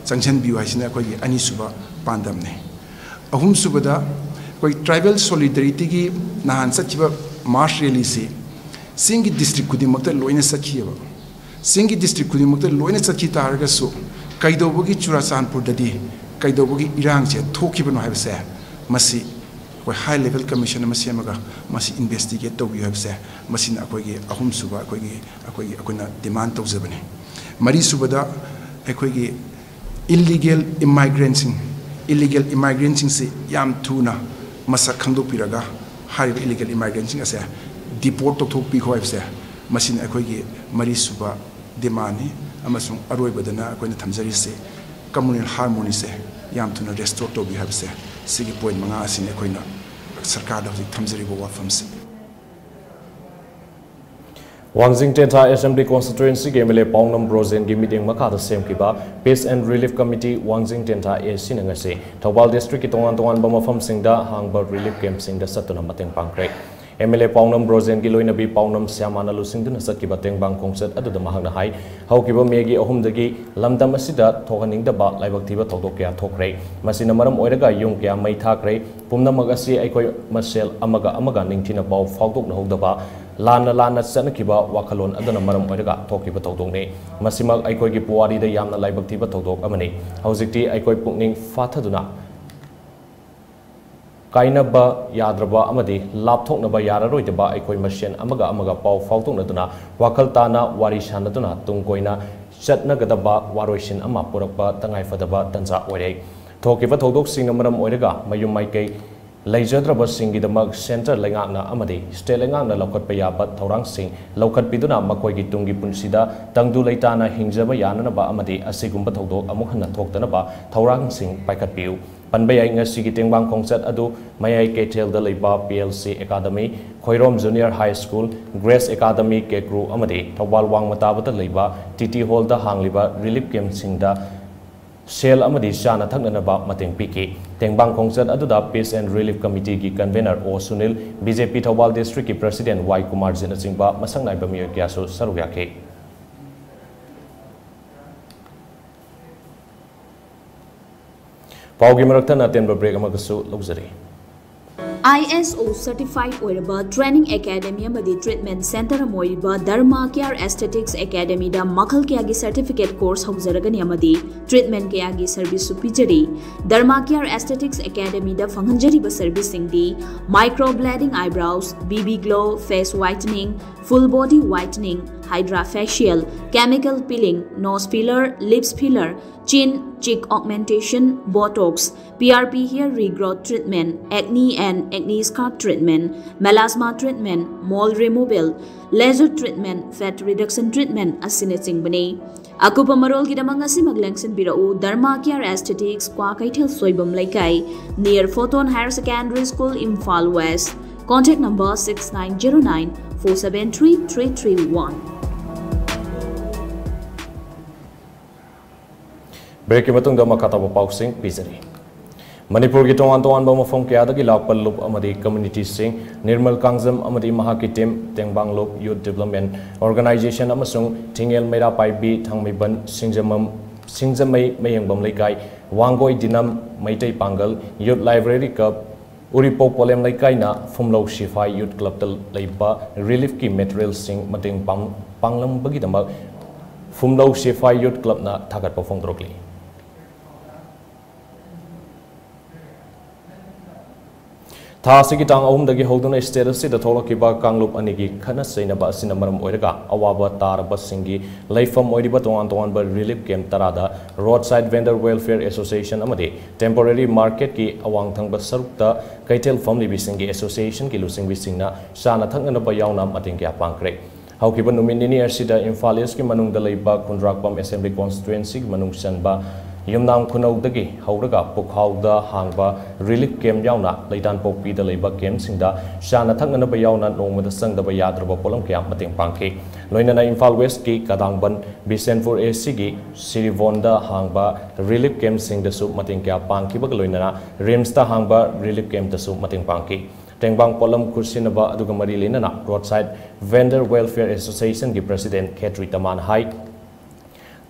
ꯆꯪꯁꯤꯟꯕꯤꯌꯨ ꯍꯥꯏꯁꯤꯅ ꯑꯩꯈꯣꯏꯒꯤ ꯑꯅꯤꯁꯨꯕ ꯄꯥꯟꯗꯝꯅꯤ꯫ ꯑꯍꯨꯝꯁꯨꯕꯗ ꯑꯩꯈꯣꯏ tribal solidarity ꯒꯤ ꯅꯍꯥꯟ ꯆꯠꯈꯤꯕ march rally ꯁꯤ ꯆꯤꯡꯒꯤ ꯗꯤꯁꯇ꯭ꯔꯤꯛ ꯈꯨꯗꯤꯡꯃꯛꯇ ꯂꯣꯏꯅ ꯆꯠꯈꯤꯑꯕ꯫ ꯆꯤꯡꯒꯤ ꯗꯤꯁꯇ꯭ꯔꯤꯛ ꯈꯨꯗꯤꯡꯃꯛꯇ ꯂꯣꯏꯅ ꯆꯠꯈꯤ ꯇꯥꯔꯒꯁꯨ, ꯀꯩꯗꯧꯕꯒꯤ ꯆꯨꯔꯥꯆꯥꯟꯄꯨꯔꯗꯗꯤ ꯀꯩꯗꯧꯕꯒꯤ ꯏꯔꯥꯡꯁꯦ ꯊꯣꯛꯈꯤꯕꯅꯣ ꯍꯥꯏꯕꯁꯦ, ꯃꯁꯤ ꯑꯩꯈꯣꯏ ꯍꯥꯏ ꯂꯦꯚꯦꯜ ꯀꯃꯤꯁꯟ ꯑꯃ ꯁꯦꯝꯃꯒ ꯃꯁꯤ ꯏꯟꯚꯦꯁꯇꯤꯒꯦꯠ ꯇꯧꯕꯤꯌꯨ ꯍꯥꯏꯕꯁꯦ, ꯃꯁꯤꯅ ꯑꯩꯈꯣꯏꯒꯤ ꯑꯍꯨꯝꯁꯨꯕ ꯑꯩꯈꯣꯏꯒꯤ, ꯑꯩꯈꯣꯏꯒꯤ, ꯑꯩꯈꯣꯏꯅ ꯗꯤꯃꯥꯟ ꯇꯧꯖꯕꯅꯤ꯫ ꯃꯔꯤꯁꯨꯕꯗ, ꯑꯩꯈꯣꯏꯒꯤ ꯏꯜꯂꯤꯒꯦꯜ ꯏꯃꯥꯏꯒ꯭ꯔꯦꯟꯁꯤꯡ, ꯏꯜꯂꯤꯒꯦꯜ ꯏꯃꯥꯏꯒ꯭ꯔꯦꯟꯁꯤꯡꯁꯤ ꯌꯥꯝ ꯊꯨꯅ ꯃꯁꯛ ꯈꯪꯗꯣꯛꯄꯤꯔꯒ, ꯍꯥꯏꯔꯤꯕ ꯏꯜꯂꯤꯒꯦꯜ ꯏꯃꯥꯏꯒ꯭ꯔꯦꯟꯁꯤꯡ ꯑꯁꯦ ꯗꯤꯄꯣꯔꯠ ꯇꯧꯊꯣꯛꯄꯤꯈꯣ ꯍꯥꯏꯕꯁꯦ, ꯃꯁꯤꯅ ꯑꯩꯈꯣꯏꯒꯤ ꯃꯔꯤꯁꯨꯕ ꯗꯤꯃꯥꯟꯅꯤ꯫ ꯑꯃꯁꯨꯡ ꯑꯔꯣꯏꯕꯗꯅ ꯑꯩꯈꯣꯏꯅ ꯊꯝꯖꯔꯤꯁꯤ, ꯀꯝꯃꯨꯅꯦꯜ ꯍꯥꯔꯃꯣꯅꯤꯁꯦ ꯌꯥꯝ ꯊꯨꯅ ꯔꯦꯁꯇꯣꯔ ꯇꯧꯕꯤꯌꯨ ꯍꯥꯏꯕꯁꯦ, ꯁꯤꯒꯤ ꯄꯣꯏꯟ ꯃꯉꯥ ꯑꯁꯤꯅꯤ ꯑꯩꯈꯣꯏꯅ ꯁꯔꯀꯥꯔꯗ ꯍꯧꯖꯤꯛ ꯊꯝꯖꯔꯤꯕ ꯋꯥꯐꯝꯁꯤ꯫ ꯋꯥꯡꯖꯤꯡ ꯇꯦꯟꯊꯥ ꯑꯦꯁꯦꯝꯕ꯭ꯂꯤ ꯀꯣꯟꯁꯇꯤꯇ꯭ꯋꯦꯟꯁꯤꯒꯤ ꯑꯦꯝ ꯑꯦꯜ ꯑꯦ ꯄꯥꯎꯅꯝ ꯕ꯭ꯔꯣꯖꯦꯟꯒꯤ ꯃꯤꯠꯌꯦꯡ ꯃꯈꯥꯗ ꯁꯦꯝꯈꯤꯕ Peace and Relief Committee ꯋꯥꯡꯖꯤꯡ ꯇꯦꯟꯊꯥ ꯑꯦ ꯁꯤꯅ ꯉꯁꯤ ꯊꯧꯕꯥꯜ ꯗꯤꯁꯇ꯭ꯔꯤꯛꯀꯤ ꯇꯣꯉꯥꯟ ꯇꯣꯉꯥꯟꯕ ꯃꯐꯝꯁꯤꯡꯗ ꯍꯥꯡꯕ ꯔꯤꯂꯤꯐ ꯀꯦꯝꯞꯁꯤꯡꯗ ꯆꯠꯇꯨꯅ ꯃꯇꯦꯡ ꯄꯥꯡꯈ꯭ꯔꯦ꯫ ꯑꯦꯝ ꯑꯦꯜ ꯑꯦ ꯄꯥꯎꯅꯝ ꯕ꯭ꯔꯣꯖꯦꯟꯒꯤ ꯂꯣꯏꯅꯕꯤ ꯄꯥꯎꯅꯝ ꯁ꯭ꯌꯥꯃꯥꯅ ꯂꯨꯆꯤꯡꯗꯨꯅ ꯆꯠꯈꯤꯕ ꯇꯦꯡꯕꯥꯡ ꯈꯣꯡꯆꯠ ꯑꯗꯨꯗ ꯃꯍꯥꯛꯅ ꯍꯥꯏ, ꯍꯧꯈꯤꯕ ꯃꯦꯒꯤ ꯑꯍꯨꯝꯗꯒꯤ ꯂꯝꯗꯝ ꯑꯁꯤꯗ ꯊꯣꯛꯍꯟꯅꯤꯡꯗꯕ ꯂꯥꯏꯕꯛ ꯊꯤꯕ ꯊꯧꯗꯣꯛ ꯀꯌꯥ ꯊꯣꯛꯈ꯭ꯔꯦ꯫ ꯃꯁꯤꯅ ꯃꯔꯝ ꯑꯣꯏꯔꯒ ꯌꯨꯝ ꯀꯌꯥ ꯃꯩ ꯊꯥꯈ꯭ꯔꯦ꯫ ꯄꯨꯝꯅꯃꯛ ꯑꯁꯤ ꯑꯩꯈꯣꯏ ꯃꯁꯦꯜ ꯑꯃꯒ ꯑꯃꯒ ꯅꯤꯡꯊꯤꯅ ꯄꯥꯎ ꯐꯥꯎꯗꯣꯛꯅꯍꯧꯗꯕ, ꯂꯥꯟꯅ ꯂꯥꯟꯅ ꯆꯠꯅꯈꯤꯕ ꯋꯥꯈꯜꯂꯣꯟ ꯑꯗꯨꯅ ꯃꯔꯝ ꯑꯣꯏꯔꯒ ꯊꯣꯛꯈꯤꯕ ꯊꯧꯗꯣꯛꯅꯤ꯫ ꯃꯁꯤꯃꯛ ꯑꯩꯈꯣꯏꯒꯤ ꯄꯨꯋꯥꯔꯤꯗ ꯌꯥꯝꯅ ꯂꯥꯏꯕꯛ ꯊꯤꯕ ꯊꯧꯗꯣꯛ ꯑꯃꯅꯤ꯫ ꯍꯧꯖꯤꯛꯇꯤ ꯑꯩꯈꯣꯏ ꯄꯨꯛꯅꯤꯡ ꯐꯥꯊꯗꯨꯅ ꯀꯥꯏꯅꯕ ꯌꯥꯗ꯭ꯔꯕ ꯑꯃꯗꯤ ꯂꯥꯞꯊꯣꯛꯅꯕ ꯌꯥꯔꯔꯣꯏꯗꯕ ꯑꯩꯈꯣꯏ ꯃꯁꯦꯟ ꯑꯃꯒ ꯑꯃꯒ ꯄꯥꯎ ꯐꯥꯎꯗꯣꯛꯅꯗꯨꯅ, ꯋꯥꯈꯜ ꯇꯥꯅ ꯋꯥꯔꯤ ꯁꯥꯅꯗꯨꯅ ꯇꯨꯡ ꯀꯣꯏꯅ ꯆꯠꯅꯒꯗꯕ ꯋꯥꯔꯣꯏꯁꯤꯟ ꯑꯃ ꯄꯨꯔꯛꯄ ꯇꯉꯥꯏꯐꯗꯕ ꯇꯥꯟꯖꯥ ꯑꯣꯏꯔꯦ꯫ ꯊꯣꯛꯈꯤꯕ ꯊꯧꯗꯣꯛꯁꯤꯡꯅ ꯃꯔꯝ ꯑꯣꯏꯔꯒ ꯃꯌꯨꯝ ꯃꯥꯏꯀꯩ ꯂꯩꯖꯗ꯭ꯔꯕꯁꯤꯡꯒꯤꯗꯃꯛ ꯁꯦꯟꯇꯔ ꯂꯩꯉꯥꯛꯅ ꯑꯃꯗꯤ ꯁ꯭ꯇꯦꯠ ꯂꯩꯉꯥꯛꯅ ꯂꯧꯈꯠꯄ ꯌꯥꯕ ꯊꯧꯔꯥꯡꯁꯤꯡ ꯂꯧꯈꯠꯄꯤꯗꯨꯅ ꯃꯈꯣꯏꯒꯤ ꯇꯨꯡꯒꯤ ꯄꯨꯟꯁꯤꯗ ꯇꯪꯗꯨ ꯂꯩꯇꯥꯅ ꯍꯤꯡꯖꯕ ꯌꯥꯅꯅꯕ ꯑꯃꯗꯤ ꯑꯁꯤꯒꯨꯝꯕ ꯊꯧꯗꯣꯛ ꯑꯃꯨꯛ ꯍꯟꯅ ꯊꯣꯛꯇꯅꯕ ꯊꯧꯔꯥꯡꯁꯤꯡ ꯄꯥꯏꯈꯠꯄꯤꯌꯨ꯫ ꯄꯟꯕ ꯌꯥꯏ, ꯉꯁꯤꯒꯤ ꯇꯦꯡꯕꯥꯡ ꯈꯣꯡꯆꯠ ꯑꯗꯨ ꯃꯌꯥꯏ ꯀꯩꯊꯦꯜꯗ ꯂꯩꯕ P L C Academy, Khoirom Junior High School, Grace Academy ꯀꯦꯀ꯭ꯔꯨ ꯑꯃꯗꯤ ꯊꯧꯕꯥꯜ ꯋꯥꯡꯃ ꯇꯥꯕꯗ ꯂꯩꯕ T T Hallꯗ ꯍꯥꯡꯂꯤꯕ ꯔꯤꯂꯤꯐ ꯀꯦꯝꯞꯁꯤꯡꯗ ꯁꯦꯜ ꯑꯃꯗꯤ ꯆꯥꯅ ꯊꯛꯅꯅꯕ ꯃꯇꯦꯡ ꯄꯤꯈꯤ꯫ ꯇꯦꯡꯕꯥꯡ ꯈꯣꯡꯆꯠ ꯑꯗꯨꯗ Peace and Relief Committeeꯒꯤ convener O Sunil, B J P Thoubal districtꯀꯤ president Y ꯀꯨꯃꯥꯔꯖꯤꯠꯅꯆꯤꯡꯕ ꯃꯁꯛ ꯅꯥꯏꯕ ꯃꯤꯑꯣꯏ ꯀꯌꯥꯁꯨ ꯁꯔꯨꯛ ꯌꯥꯈꯤ꯫ ꯄꯥꯎꯒꯤ ꯃꯔꯛꯇ ꯑꯇꯦꯟꯕ break ꯑꯃꯒꯁꯨ ꯂꯧꯖꯔꯤ꯫ ISO certified ꯑꯣꯏꯔꯕ training academy ꯑꯃꯗꯤ treatment center ꯑꯃ ꯑꯣꯏꯔꯤꯕ Dharma Care Aesthetics Academyꯗ ꯃꯈꯜ ꯀꯌꯥꯒꯤ certificate course ꯍꯧꯖꯔꯒꯅꯤ ꯑꯃꯗꯤ treatment ꯀꯌꯥꯒꯤ serviceꯁꯨ ꯄꯤꯖꯔꯤ꯫ Dharma Care Aesthetics Academyꯗ ꯐꯪꯍꯟꯖꯔꯤꯕ serviceꯁꯤꯡꯗꯤ microblading eyebrows, BB glow, face whitening, full body whitening, hydra facial, chemical peeling, nose filler, lips filler, chin, cheek augmentation, botox, PRP hair regrowth treatment, acne and acne scar treatment, melasma treatment, mole removal, laser treatment, fat reduction treatment ꯑꯁꯤꯅꯆꯤꯡꯕꯅꯤ꯫ ꯑꯀꯨꯞꯄ ꯃꯔꯣꯜꯒꯤꯗꯃꯛ ꯉꯁꯤꯃꯛ ꯂꯦꯡꯁꯤꯟꯕꯤꯔꯛꯎ꯫ Dharma Care Aesthetics, Kwakeithel Soibam ꯂꯩꯀꯥꯏ, near Photon Higher Secondary School, Imphal West. Contact number six nine zero nine four seven three three three one. Breakꯀꯤ ꯃꯇꯨꯡꯗ ꯃꯈꯥ ꯇꯥꯕ ꯄꯥꯎꯁꯤꯡ ꯄꯤꯖꯔꯤ꯫ ꯃꯅꯤꯄꯨꯔꯒꯤ ꯇꯣꯉꯥꯟ ꯇꯣꯉꯥꯟꯕ ꯃꯐꯝ ꯀꯌꯥꯗꯒꯤ ꯂꯥꯛꯄ ꯂꯨꯞ ꯑꯃꯗꯤ communityꯁꯤꯡ, ꯅꯤꯔꯃꯜ ꯀꯥꯡꯖꯝ ꯑꯃꯗꯤ ꯃꯍꯥꯛꯀꯤ team, ꯇꯦꯡꯕꯥꯡ ꯂꯨꯞ Youth Development Organisation ꯑꯃꯁꯨꯡ ꯊꯤꯡꯉꯦꯜ ꯃꯩꯔꯥ ꯄꯥꯏꯕꯤ ꯊꯥꯡꯃꯩꯕꯟ ꯁꯤꯡꯖꯃꯝ, ꯁꯤꯡꯖꯃꯩ ꯃꯌꯦꯡꯕꯝ ꯂꯩꯀꯥꯏ, ꯋꯥꯡꯒꯣꯏ ꯗꯤꯅꯝ ꯃꯩꯇꯩ ꯄꯥꯡꯒꯜ, Youth Library Club, ꯎꯔꯤꯄꯣꯛ ꯄꯣꯂꯦꯝ ꯂꯩꯀꯥꯏꯅ ꯐꯨꯝꯂꯧ ꯁꯤꯐꯥꯏ Youth Clubꯇ ꯂꯩꯕ reliefꯀꯤ materialꯁꯤꯡ ꯃꯇꯦꯡ ꯄꯥꯡ-, ꯄꯥꯡꯂꯝꯕꯒꯤꯗꯃꯛ ꯐꯨꯝꯂꯧ ꯁꯤꯐꯥꯏ Youth Clubꯅ ꯊꯥꯒꯠꯄ ꯐꯣꯡꯗꯣꯔꯛꯂꯤ꯫ ꯊꯥ ꯑꯁꯤꯒꯤ ꯇꯥꯡ ꯑꯍꯨꯝꯗꯒꯤ ꯍꯧꯗꯨꯅ state ꯑꯁꯤꯗ ꯊꯣꯛꯂꯛꯈꯤꯕ ꯀꯥꯡꯂꯨꯞ ꯑꯅꯤꯒꯤ ꯈꯠꯅ ꯆꯩꯅꯕ ꯑꯁꯤꯅ ꯃꯔꯝ ꯑꯣꯏꯔꯒ ꯑꯋꯥꯕ ꯇꯥꯔꯕꯁꯤꯡꯒꯤ ꯂꯩꯐꯝ ꯑꯣꯏꯔꯤꯕ ꯇꯣꯉꯥꯟ ꯇꯣꯉꯥꯟꯕ relief camp ꯇꯔꯥꯗ Roadside Vendor Welfare Association ꯑꯃꯗꯤ Temporary Marketꯀꯤ ꯑꯋꯥꯡ ꯊꯪꯕ ꯁꯔꯨꯛꯇ ꯀꯩꯊꯦꯜ ꯐꯝꯂꯤꯕꯤꯁꯤꯡꯒꯤ associationꯒꯤ ꯂꯨꯆꯤꯡꯕꯤꯁꯤꯡꯅ ꯆꯥꯅ ꯊꯛꯅꯅꯕ ꯌꯥꯎꯅ ꯃꯇꯦꯡ ꯀꯌꯥ ꯄꯥꯡꯈ꯭ꯔꯦ꯫ ꯍꯧꯈꯤꯕ ꯅꯨꯃꯤꯠ ꯅꯤꯅꯤ ꯑꯁꯤꯗ ꯏꯝꯐꯥꯜ Eastꯀꯤ ꯃꯅꯨꯡꯗ ꯂꯩꯕ ꯈꯨꯟꯗ꯭ꯔꯥꯛꯄꯝ Assembly Constituencyꯒꯤ ꯃꯅꯨꯡ ꯆꯟꯕ ꯌꯨꯝꯅꯥꯝ ꯈꯨꯅꯧꯗꯒꯤ ꯍꯧꯔꯒ ꯄꯨꯈꯥꯎꯗ ꯍꯥꯡꯕ relief camp ꯌꯥꯎꯅ ꯂꯩꯇꯥꯟꯄꯣꯛꯄꯤꯗ ꯂꯩꯕ campꯁꯤꯡꯗ ꯆꯥꯅ ꯊꯛꯅꯅꯕ ꯌꯥꯎꯅ ꯅꯣꯡꯃꯗ ꯆꯪꯗꯕ ꯌꯥꯗ꯭ꯔꯕ ꯄꯣꯠꯂꯝ ꯀꯌꯥ ꯃꯇꯦꯡ ꯄꯥꯡꯈꯤ꯫ ꯂꯣꯏꯅꯅ ꯏꯝꯐꯥꯜ Westꯀꯤ ꯀꯗꯥꯡꯕꯟ, ꯕꯤꯁꯦꯟꯄꯨꯔ ACꯒꯤ ꯁꯤꯔꯤꯕꯣꯟꯗ ꯍꯥꯡꯕ relief campꯁꯤꯡꯗꯁꯨ ꯃꯇꯦꯡ ꯀꯌꯥ ꯄꯥꯡꯈꯤꯕꯒ ꯂꯣꯏꯅꯅ RIMSꯇ ꯍꯥꯡꯕ relief campꯇꯁꯨ ꯃꯇꯦꯡ ꯄꯥꯡꯈꯤ꯫ ꯇꯦꯡꯕꯥꯡ ꯄꯣꯠꯂꯝ ꯈꯨꯠꯁꯤꯟꯅꯕ ꯑꯗꯨꯒ ꯃꯔꯤ ꯂꯩꯅꯅ Roadside Vendor Welfare Associationꯒꯤ President ꯈꯦꯇ꯭ꯔꯤ ꯇꯃꯥꯟ ꯍꯥꯏ,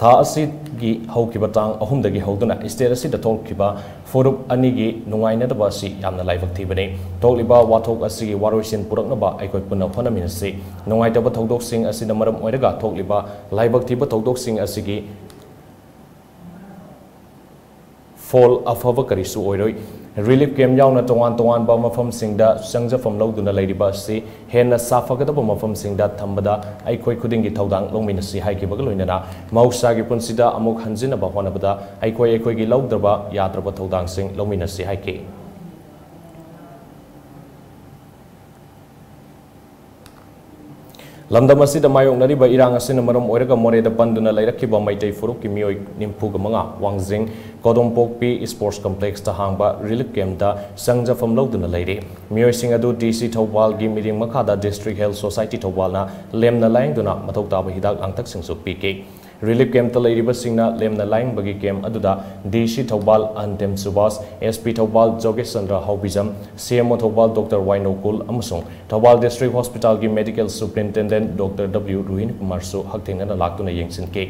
ꯊꯥ ꯑꯁꯤꯒꯤ ꯍꯧꯈꯤꯕ ꯇꯥꯡ ꯑꯍꯨꯝꯗꯒꯤ ꯍꯧꯗꯨꯅ state ꯑꯁꯤꯗ ꯊꯣꯛꯈꯤꯕ ꯐꯨꯔꯨꯞ ꯑꯅꯤꯒꯤ ꯅꯨꯡꯉꯥꯏꯅꯗꯕ ꯑꯁꯤ ꯌꯥꯝꯅ ꯂꯥꯏꯕꯛ ꯊꯤꯕꯅꯤ꯫ ꯊꯣꯛꯂꯤꯕ ꯋꯥꯊꯣꯛ ꯑꯁꯤꯒꯤ ꯋꯥꯔꯣꯏꯁꯤꯟ ꯄꯨꯔꯛꯅꯕ ꯑꯩꯈꯣꯏ ꯄꯨꯟꯅ ꯍꯣꯠꯅꯃꯤꯟꯅꯁꯤ꯫ ꯅꯨꯡꯉꯥꯏꯇꯕ ꯊꯧꯗꯣꯛꯁꯤꯡ ꯑꯁꯤꯅ ꯃꯔꯝ ꯑꯣꯏꯔꯒ ꯊꯣꯛꯂꯤꯕ ꯂꯥꯏꯕꯛ ꯊꯤꯕ ꯊꯧꯗꯣꯛꯁꯤꯡ ꯑꯁꯤꯒꯤ ꯐꯣꯜ ꯑꯐꯕ ꯀꯔꯤꯁꯨ ꯑꯣꯏꯔꯣꯏ꯫ Relief camp ꯌꯥꯎꯅ ꯇꯣꯉꯥꯟ ꯇꯣꯉꯥꯟꯕ ꯃꯐꯝꯁꯤꯡꯗ ꯆꯪꯖꯐꯝ ꯂꯧꯗꯨꯅ ꯂꯩꯔꯤꯕ ꯑꯁꯤ ꯍꯦꯟꯅ ꯁꯥꯐꯒꯗꯕ ꯃꯐꯝꯁꯤꯡꯗ ꯊꯝꯕꯗ ꯑꯩꯈꯣꯏ ꯈꯨꯗꯤꯡꯒꯤ ꯊꯧꯗꯥꯡ ꯂꯧꯃꯤꯟꯅꯁꯤ ꯍꯥꯏꯈꯤꯕꯒ ꯂꯣꯏꯅꯅ ꯃꯍꯧꯁꯥꯒꯤ ꯄꯨꯟꯁꯤꯗ ꯑꯃꯨꯛ ꯍꯟꯖꯤꯟꯅꯕ ꯍꯣꯠꯅꯕꯗ ꯑꯩꯈꯣꯏ ꯑꯩꯈꯣꯏꯒꯤ ꯂꯧꯗ꯭ꯔꯕ ꯌꯥꯗ꯭ꯔꯕ ꯊꯧꯗꯥꯡꯁꯤꯡ ꯂꯧꯃꯤꯟꯅꯁꯤ ꯍꯥꯏꯈꯤ꯫ ꯂꯝꯗꯝ ꯑꯁꯤꯗ ꯃꯥꯌꯣꯛꯅꯔꯤꯕ ꯏꯔꯥꯡ ꯑꯁꯤꯅ ꯃꯔꯝ ꯑꯣꯏꯔꯒ ꯃꯣꯔꯦꯗ ꯄꯟꯗꯨꯅ ꯂꯩꯔꯛꯈꯤꯕ ꯃꯩꯇꯩ ꯐꯨꯔꯨꯞꯀꯤ ꯃꯤꯑꯣꯏ ꯅꯤꯐꯨꯒ ꯃꯉꯥ ꯋꯥꯡꯖꯤꯡ ꯀꯣꯗꯣꯝꯄꯣꯛꯄꯤ Sports Complexꯇ ꯍꯥꯡꯕ relief campꯇ ꯆꯪꯖꯐꯝ ꯂꯧꯗꯨꯅ ꯂꯩꯔꯤ꯫ ꯃꯤꯑꯣꯏꯁꯤꯡ ꯑꯗꯨ DC ꯊꯧꯕꯥꯜꯒꯤ ꯃꯤꯠꯌꯦꯡ ꯃꯈꯥꯗ District Health Society ꯊꯧꯕꯥꯜꯅ ꯂꯦꯝꯅ ꯂꯥꯌꯦꯡꯗꯨꯅ ꯃꯊꯧ ꯇꯥꯕ ꯍꯤꯗꯥꯛ ꯂꯥꯡꯊꯛꯁꯤꯡꯁꯨ ꯄꯤꯈꯤ꯫ Relief campꯇ ꯂꯩꯔꯤꯕꯁꯤꯡꯅ ꯂꯦꯝꯅ ꯂꯥꯌꯦꯡꯕꯒꯤ camp ꯑꯗꯨꯗ DC ꯊꯧꯕꯥꯜ ꯑꯍꯟꯊꯦꯝ ꯁꯨꯕꯥꯁ, SP ꯊꯧꯕꯥꯜ ꯖꯣꯒꯦꯁ ꯆꯟꯗ꯭ꯔ ꯍꯥꯎꯕꯤꯖꯝ, CMO ꯊꯧꯕꯥꯜ ꯗꯣꯛꯇꯔ ꯋꯥꯏꯅꯧꯀꯨꯜ ꯑꯃꯁꯨꯡ ꯊꯧꯕꯥꯜ District Hospitalꯒꯤ Medical Superintendent ꯗꯣꯛꯇꯔ W ꯔꯣꯍꯤꯟ ꯀꯨꯃꯥꯔꯁꯨ ꯍꯛꯊꯦꯡꯅꯅ ꯂꯥꯛꯇꯨꯅ ꯌꯦꯡꯁꯤꯟꯈꯤ꯫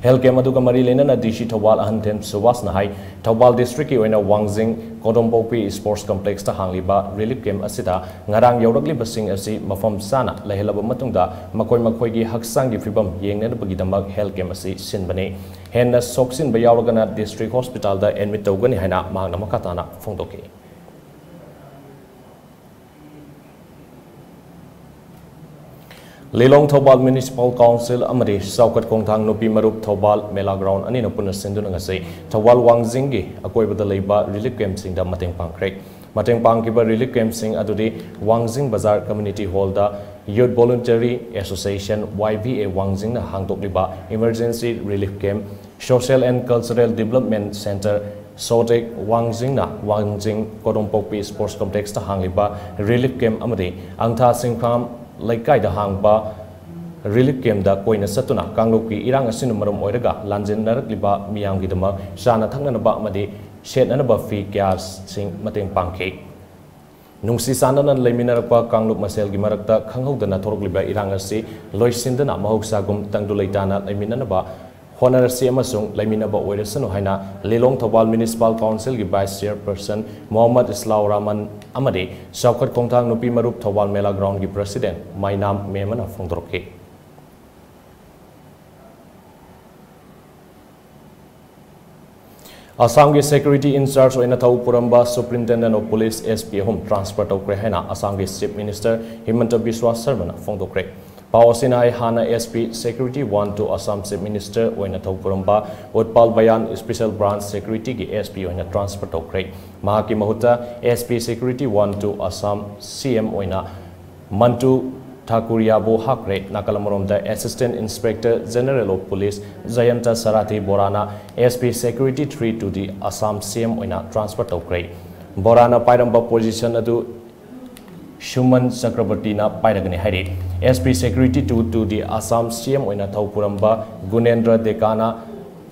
Health camp ꯑꯗꯨꯒ ꯃꯔꯤ ꯂꯩꯅꯅ DC ꯊꯧꯕꯥꯜ ꯑꯍꯟꯊꯦꯝ ꯁꯨꯕꯥꯁꯅ ꯍꯥꯏ, ꯊꯧꯕꯥꯜ districtꯀꯤ ꯑꯣꯏꯅ ꯋꯥꯡꯖꯤꯡ ꯀꯣꯗꯣꯝꯄꯣꯛꯄꯤ Sports Complexꯇ ꯍꯥꯡꯂꯤꯕ relief camp ꯑꯁꯤꯗ ꯉꯔꯥꯡ ꯌꯧꯔꯛꯂꯤꯕꯁꯤꯡ ꯑꯁꯤ ꯃꯐꯝ ꯆꯥꯅ ꯂꯩꯍꯜꯂꯕ ꯃꯇꯨꯡꯗ ꯃꯈꯣꯏ ꯃꯈꯣꯏꯒꯤ ꯍꯛꯆꯥꯡꯒꯤ ꯐꯤꯕꯝ ꯌꯦꯡꯅꯅꯕꯒꯤꯗꯃꯛ health camp ꯑꯁꯤ ꯁꯤꯟꯕꯅꯤ꯫ ꯍꯦꯟꯅ ꯁꯣꯛꯆꯤꯟꯕ ꯌꯥꯎꯔꯒꯅ District Hospitalꯗ admit ꯇꯧꯒꯅꯤ ꯍꯥꯏꯅ ꯃꯍꯥꯛꯅ ꯃꯈꯥ ꯇꯥꯅ ꯐꯣꯡꯗꯣꯛꯈꯤ꯫ ꯂꯤꯂꯣꯡ ꯊꯧꯕꯥꯜ Municipal Council ꯑꯃꯗꯤ ꯆꯥꯎꯈꯠ ꯈꯣꯡꯊꯥꯡ ꯅꯨꯄꯤ ꯃꯔꯨꯞ ꯊꯧꯕꯥꯜ ꯃꯦꯂꯥ ground ꯑꯅꯤꯅ ꯄꯨꯟꯅ ꯁꯤꯟꯗꯨꯅ ꯉꯁꯤ ꯊꯧꯕꯥꯜ ꯋꯥꯡꯖꯤꯡꯒꯤ ꯑꯀꯣꯏꯕꯗ ꯂꯩꯕ relief campꯁꯤꯡꯗ ꯃꯇꯦꯡ ꯄꯥꯡꯈ꯭ꯔꯦ꯫ ꯃꯇꯦꯡ ꯄꯥꯡꯈꯤꯕ relief campꯁꯤꯡ ꯑꯗꯨꯗꯤ ꯋꯥꯡꯖꯤꯡ ꯕꯖꯥꯔ Community Hallꯗ Youth Voluntary Association, YVA, ꯋꯥꯡꯖꯤꯡꯅ ꯍꯥꯡꯗꯣꯛꯂꯤꯕ Emergency Relief Camp, Social and Cultural Development Centre, SODEC, ꯋꯥꯡꯖꯤꯡꯅ ꯋꯥꯡꯖꯤꯡ ꯀꯣꯗꯣꯝꯄꯣꯛꯄꯤ Sports Complexꯇ ꯍꯥꯡꯂꯤꯕ relief camp ꯑꯃꯗꯤ ꯑꯪꯊꯥ ꯁꯤꯡꯈꯥꯝ ꯂꯩꯀꯥꯏꯗ ꯍꯥꯡꯕ relief campꯇ ꯀꯣꯏꯅ ꯆꯠꯇꯨꯅ ꯀꯥꯡꯂꯨꯞꯀꯤ ꯏꯔꯥꯡ ꯑꯁꯤꯅ ꯃꯔꯝ ꯑꯣꯏꯔꯒ ꯂꯥꯟꯖꯦꯟꯅꯔꯛꯂꯤꯕ ꯃꯤꯌꯥꯝꯒꯤꯗꯃꯛ ꯆꯥꯅ ꯊꯛꯅꯅꯕ ꯑꯃꯗꯤ ꯁꯦꯠꯅꯅꯕ ꯐꯤ ꯀꯌꯥꯁꯤꯡ ꯃꯇꯦꯡ ꯄꯥꯡꯈꯤ꯫ ꯅꯨꯡꯁꯤ ꯆꯥꯟꯅꯅ ꯂꯩꯃꯤꯟꯅꯔꯛꯄ ꯀꯥꯡꯂꯨꯞ ꯃꯁꯦꯜꯒꯤ ꯃꯔꯛꯇ ꯈꯪꯍꯧꯗꯅ ꯊꯣꯔꯛꯂꯤꯕ ꯏꯔꯥꯡ ꯑꯁꯤ ꯂꯣꯏꯁꯤꯟꯗꯨꯅ ꯃꯍꯧꯁꯥꯒꯨꯝ ꯇꯪꯗꯨ ꯂꯩꯇꯥꯅ ꯂꯩꯃꯤꯟꯅꯅꯕ ꯍꯣꯠꯅꯔꯁꯤ ꯑꯃꯁꯨꯡ ꯂꯩꯃꯤꯟꯅꯕ ꯑꯣꯏꯔꯁꯅꯨ ꯍꯥꯏꯅ ꯂꯤꯂꯣꯡ Thoubal Municipal Councilꯒꯤ Vice Chairperson Mohammad ꯏꯁꯂꯥꯎ Rahman ꯑꯃꯗꯤ ꯆꯥꯎꯈꯠ ꯈꯣꯡꯊꯥꯡ ꯅꯨꯄꯤ ꯃꯔꯨꯞ ꯊꯧꯕꯥꯜ ꯃꯦꯂꯥ Groundꯒꯤ President ꯃꯥꯏꯅꯥꯝ ꯃꯦꯃꯅ ꯐꯣꯡꯗꯣꯔꯛꯈꯤ꯫ ꯑꯁꯥꯝꯒꯤ security in charge ꯑꯣꯏꯅ ꯊꯧ ꯄꯨꯔꯝꯕ Superintendent of Police, S P, ꯑꯍꯨꯝ transfer ꯇꯧꯈ꯭ꯔꯦ ꯍꯥꯏꯅ ꯑꯁꯥꯝꯒꯤ Chief Minister ꯍꯤꯃꯟꯇ ꯕꯤꯁ꯭ꯋꯥ ꯁꯔꯃꯅ ꯐꯣꯡꯗꯣꯛꯈ꯭ꯔꯦ꯫ ꯄꯥꯎ ꯑꯁꯤꯅ ꯑꯩ ꯍꯥꯟꯅ S P Security one to Assam Chief Minister ꯑꯣꯏꯅ ꯊꯧ ꯄꯨꯔꯝꯕ ꯎꯠꯄꯥꯜ ꯕꯌꯥꯟ Special Branch Securityꯒꯤ S P ꯑꯣꯏꯅ transfer ꯇꯧꯈ꯭ꯔꯦ꯫ ꯃꯍꯥꯛꯀꯤ ꯃꯍꯨꯠꯇ S P Security one to Assam C M ꯑꯣꯏꯅ ꯃꯟꯇꯨ ꯊꯥꯀꯨꯔꯤꯌꯥꯕꯨ ꯍꯥꯞꯈ꯭ꯔꯦ꯫ ꯅꯥꯀꯜ ꯑꯃꯔꯣꯝꯗ Assistant Inspector General of Police ꯖꯌꯟꯇ ꯁꯔꯥꯊꯤ ꯕꯣꯔꯥꯅ S P Security three to the Assam C M ꯑꯣꯏꯅ transfer ꯇꯧꯈ꯭ꯔꯦ꯫ ꯕꯣꯔꯥꯅ ꯄꯥꯏꯔꯝꯕ position ꯑꯗꯨ ꯁꯨꯃꯟ ꯆꯀ꯭ꯔꯕꯔꯇꯤꯅ ꯄꯥꯏꯔꯒꯅꯤ ꯍꯥꯏꯔꯤ꯫ S P Security two to the Assam C M ꯑꯣꯏꯅ ꯊꯧ ꯄꯨꯔꯝꯕ ꯒꯨꯅꯦꯟꯗ꯭ꯔ ꯗꯦꯀꯥꯅ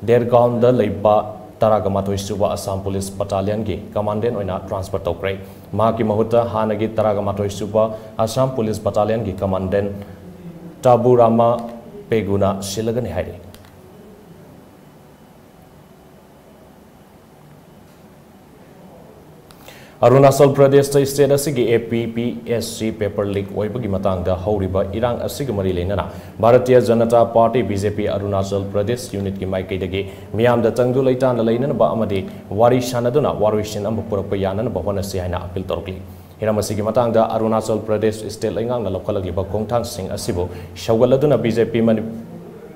ꯗꯦꯔꯒꯥꯎꯟꯗ ꯂꯩꯕ ꯇꯔꯥꯒ ꯃꯥꯊꯣꯏ ꯁꯨꯕ Assam Police Battalionꯒꯤ Commandant ꯑꯣꯏꯅ transfer ꯇꯧꯈ꯭ꯔꯦ꯫ ꯃꯍꯥꯛꯀꯤ ꯃꯍꯨꯠꯇ ꯍꯥꯟꯅꯒꯤ ꯇꯔꯥꯒ ꯃꯥꯊꯣꯏ ꯁꯨꯕ Assam Police Battalionꯒꯤ Commandant ꯇꯥꯕꯨ ꯔꯥꯃꯥ ꯄꯦꯒꯨꯅ ꯁꯤꯜꯂꯒꯅꯤ ꯍꯥꯏꯔꯤ꯫ ꯑꯔꯨꯅꯥꯆꯜ ꯄ꯭ꯔꯗꯦꯁꯇ state ꯑꯁꯤꯒꯤ A P P S C paper leak ꯑꯣꯏꯕꯒꯤ ꯃꯇꯥꯡꯗ ꯍꯧꯔꯤꯕ ꯏꯔꯥꯡ ꯑꯁꯤꯒ ꯃꯔꯤ ꯂꯩꯅꯅ Bharatiya Janata party, B J P, Arunachal Pradesh unitꯀꯤ ꯃꯥꯏꯀꯩꯗꯒꯤ ꯃꯤꯌꯥꯝꯗ ꯇꯪꯗꯨ ꯂꯩꯇꯥꯅ ꯂꯩꯅꯅꯕ ꯑꯃꯗꯤ ꯋꯥꯔꯤ ꯁꯥꯟꯅꯗꯨꯅ ꯋꯥꯔꯣꯏꯁꯤꯟ ꯑꯃ ꯄꯨꯔꯛꯄ ꯌꯥꯅꯅꯕ ꯍꯣꯠꯅꯁꯤ ꯍꯥꯏꯅ appeal ꯇꯧꯔꯛꯂꯤ꯫ ꯍꯤꯔꯝ ꯑꯁꯤꯒꯤ ꯃꯇꯥꯡꯗ ꯑꯔꯨꯅꯥꯆꯜ ꯄ꯭ꯔꯗꯦꯁ state ꯂꯩꯉꯥꯛꯅ ꯂꯧꯈꯠꯂꯛꯂꯤꯕ ꯈꯣꯡꯊꯥꯡꯁꯤꯡ ꯑꯁꯤꯕꯨ ꯁꯧꯒꯠꯂꯗꯨꯅ B J P ꯃꯅꯤ-,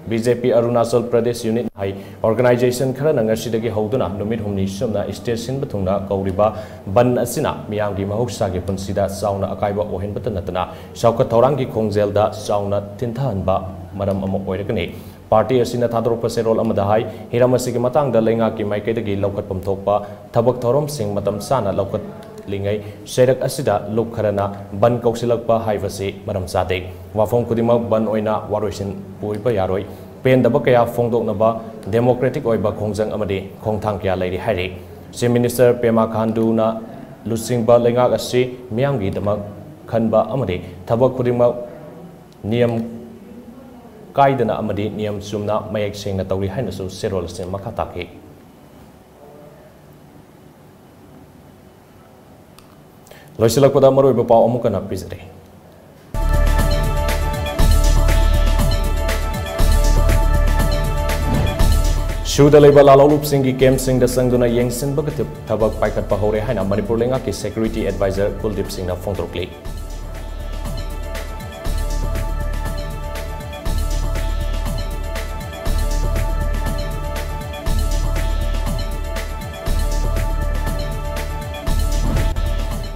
B J P Arunachal Pradesh unit ꯍꯥꯏ organization ꯈꯔꯅ ꯉꯁꯤꯗꯒꯤ ꯍꯧꯗꯨꯅ ꯅꯨꯃꯤꯠ ꯍꯨꯝꯅꯤ ꯆꯨꯞꯅ state ꯁꯤꯟꯕ ꯊꯨꯡꯅ ꯀꯧꯔꯤꯕ ꯕꯟ ꯑꯁꯤꯅ ꯃꯤꯌꯥꯝꯒꯤ ꯃꯍꯧꯁꯥꯒꯤ ꯄꯨꯟꯁꯤꯗ ꯆꯥꯎꯅ ꯑꯀꯥꯏꯕ ꯑꯣꯏꯍꯟꯕꯇ ꯅꯠꯇꯅ ꯆꯥꯎꯈꯠ ꯊꯧꯔꯥꯡꯒꯤ ꯈꯣꯡꯖꯦꯜꯗ ꯆꯥꯎꯅ ꯊꯤꯟꯊꯍꯟꯕ ꯃꯔꯝ ꯑꯃ ꯑꯣꯏꯔꯒꯅꯤ꯫ ꯄꯥꯔꯇꯤ ꯑꯁꯤꯅ ꯊꯥꯗꯣꯔꯛꯄ ꯆꯦꯔꯣꯜ ꯑꯃꯗ ꯍꯥꯏ, ꯍꯤꯔꯝ ꯑꯁꯤꯒꯤ ꯃꯇꯥꯡꯗ ꯂꯩꯉꯥꯛꯀꯤ ꯃꯥꯏꯀꯩꯗꯒꯤ ꯂꯧꯈꯠꯐꯝ ꯊꯣꯛꯄ ꯊꯕꯛ ꯊꯧꯔꯝꯁꯤꯡ ꯃꯇꯝ ꯆꯥꯅ ꯂꯧꯈꯠꯂꯤꯉꯩ ꯆꯩꯔꯛ ꯑꯁꯤꯗ ꯂꯨꯞ ꯈꯔꯅ ꯕꯟ ꯀꯧꯁꯤꯜꯂꯛꯄ ꯍꯥꯏꯕꯁꯤ ꯃꯔꯝ ꯆꯥꯗꯦ꯫ ꯋꯥꯐꯝ ꯈꯨꯗꯤꯡꯃꯛ ꯕꯟ ꯑꯣꯏꯅ ꯋꯥꯔꯣꯏꯁꯤꯟ ꯄꯨꯕ ꯌꯥꯔꯣꯏ꯫ ꯄꯦꯟꯗꯕ ꯀꯌꯥ ꯐꯣꯡꯗꯣꯛꯅꯕ democratic ꯑꯣꯏꯕ ꯈꯣꯡꯖꯪ ꯑꯃꯗꯤ ꯈꯣꯡꯊꯥꯡ ꯀꯌꯥ ꯂꯩꯔꯤ ꯍꯥꯏꯔꯤ꯫ Chief Minister Pema Khanduꯅ ꯂꯨꯆꯤꯡꯕ ꯂꯩꯉꯥꯛ ꯑꯁꯤ ꯃꯤꯌꯥꯝꯒꯤꯗꯃꯛ ꯈꯟꯕ ꯑꯃꯗꯤ ꯊꯕꯛ ꯈꯨꯗꯤꯡꯃꯛ ꯅꯤꯌꯝ ꯀꯥꯏꯗꯅ ꯑꯃꯗꯤ ꯅꯤꯌꯝ ꯆꯨꯝꯅ ꯃꯌꯦꯛ ꯁꯦꯡꯅ ꯇꯧꯔꯤ ꯍꯥꯏꯅꯁꯨ ꯆꯦꯔꯣꯜ ꯑꯁꯤꯅ ꯃꯈꯥ ꯇꯥꯈꯤ꯫ ꯂꯣꯏꯁꯤꯜꯂꯛꯄꯗ ꯃꯔꯨꯑꯣꯏꯕ ꯄꯥꯎ ꯑꯃꯨꯛ ꯍꯟꯅ ꯄꯤꯖꯔꯤ꯫ ꯁꯨꯗ ꯂꯩꯕ ꯂꯥꯂꯣꯡꯂꯨꯞꯁꯤꯡꯒꯤ ꯀꯦꯝꯞꯁꯤꯡꯗ ꯆꯪꯗꯨꯅ ꯌꯦꯡꯁꯤꯟꯕꯒꯤ ꯊꯕꯛ ꯄꯥꯏꯈꯠꯄ ꯍꯧꯔꯦ ꯍꯥꯏꯅ ꯃꯅꯤꯄꯨꯔ ꯂꯩꯉꯥꯛꯀꯤ ꯁꯦꯀ꯭ꯌꯨꯔꯤꯇꯤ ꯑꯦꯗꯚꯥꯏꯖꯔ ꯀꯨꯜꯗꯤꯞ ꯁꯤꯡꯅ ꯐꯣꯡꯗꯣꯛꯂꯤ꯫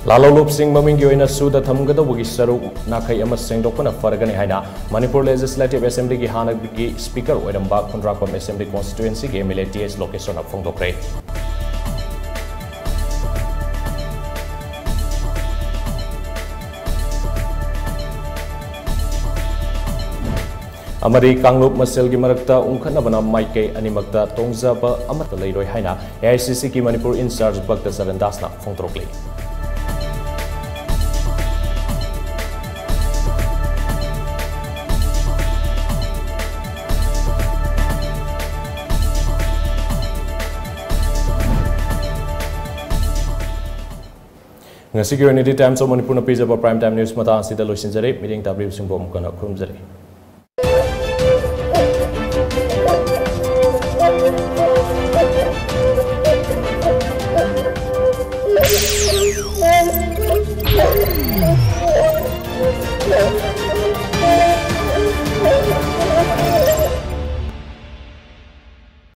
ꯂꯥꯂꯣꯡꯂꯨꯞꯁꯤꯡ ꯃꯃꯤꯡꯒꯤ ꯑꯣꯏꯅ ꯁꯨꯗ ꯊꯝꯒꯗꯧꯕꯒꯤ ꯁꯔꯨꯛ ꯅꯥꯈꯩ ꯑꯃ ꯁꯦꯡꯗꯣꯛꯄꯅ ꯐꯔꯒꯅꯤ ꯍꯥꯏꯅ ꯃꯅꯤꯄꯨꯔ ꯂꯦꯖꯤꯁꯂꯦꯇꯤꯚ ꯑꯦꯁꯦꯝꯕ꯭ꯂꯤꯒꯤ ꯍꯥꯟꯅꯒꯤ ꯁ꯭ꯄꯤꯀꯔ ꯑꯣꯏꯔꯝꯕ ꯈꯨꯟꯗ꯭ꯔꯥꯛꯄꯝ ꯑꯦꯁꯦꯝꯕ꯭ꯂꯤ ꯀꯣꯟꯁꯇꯤꯇ꯭ꯋꯦꯟꯁꯤꯒꯤ M L A T S ꯂꯣꯀꯦꯁꯣꯔꯅ ꯐꯣꯡꯗꯣꯛꯈ꯭ꯔꯦ꯫ ꯑꯃꯗꯤ ꯀꯥꯡꯂꯨꯞ ꯃꯁꯦꯜꯒꯤ ꯃꯔꯛꯇ ꯎꯪꯈꯠꯅꯕꯅ ꯃꯥꯏꯀꯩ ꯑꯅꯤꯃꯛꯇ ꯇꯣꯡꯖꯕ ꯑꯃꯠꯇ ꯂꯩꯔꯣꯏ ꯍꯥꯏꯅ ꯑꯦ ꯑꯥꯏ ꯁꯤ ꯁꯤꯒꯤ ꯃꯅꯤꯄꯨꯔ ꯏꯟꯆꯥꯔꯖ ꯚꯛꯇ ꯆꯔꯟ ꯗꯥꯁꯅ ꯐꯣꯡꯗꯣꯔꯛꯂꯤ꯫ ꯉꯁꯤꯒꯤ ꯑꯣꯏꯅꯗꯤ Times of ꯃꯅꯤꯄꯨꯔꯅ ꯄꯤꯖꯕ Prime Time News ꯃꯇꯥꯡ ꯑꯁꯤꯗ ꯂꯣꯏꯁꯤꯟꯖꯔꯦ꯫ ꯃꯤꯠꯌꯦꯡ ꯇꯥꯕꯤꯔꯤꯕꯁꯤꯡꯕꯨ ꯑꯃꯨꯛ ꯍꯟꯅ ꯈꯨꯔꯨꯝꯖꯔꯤ꯫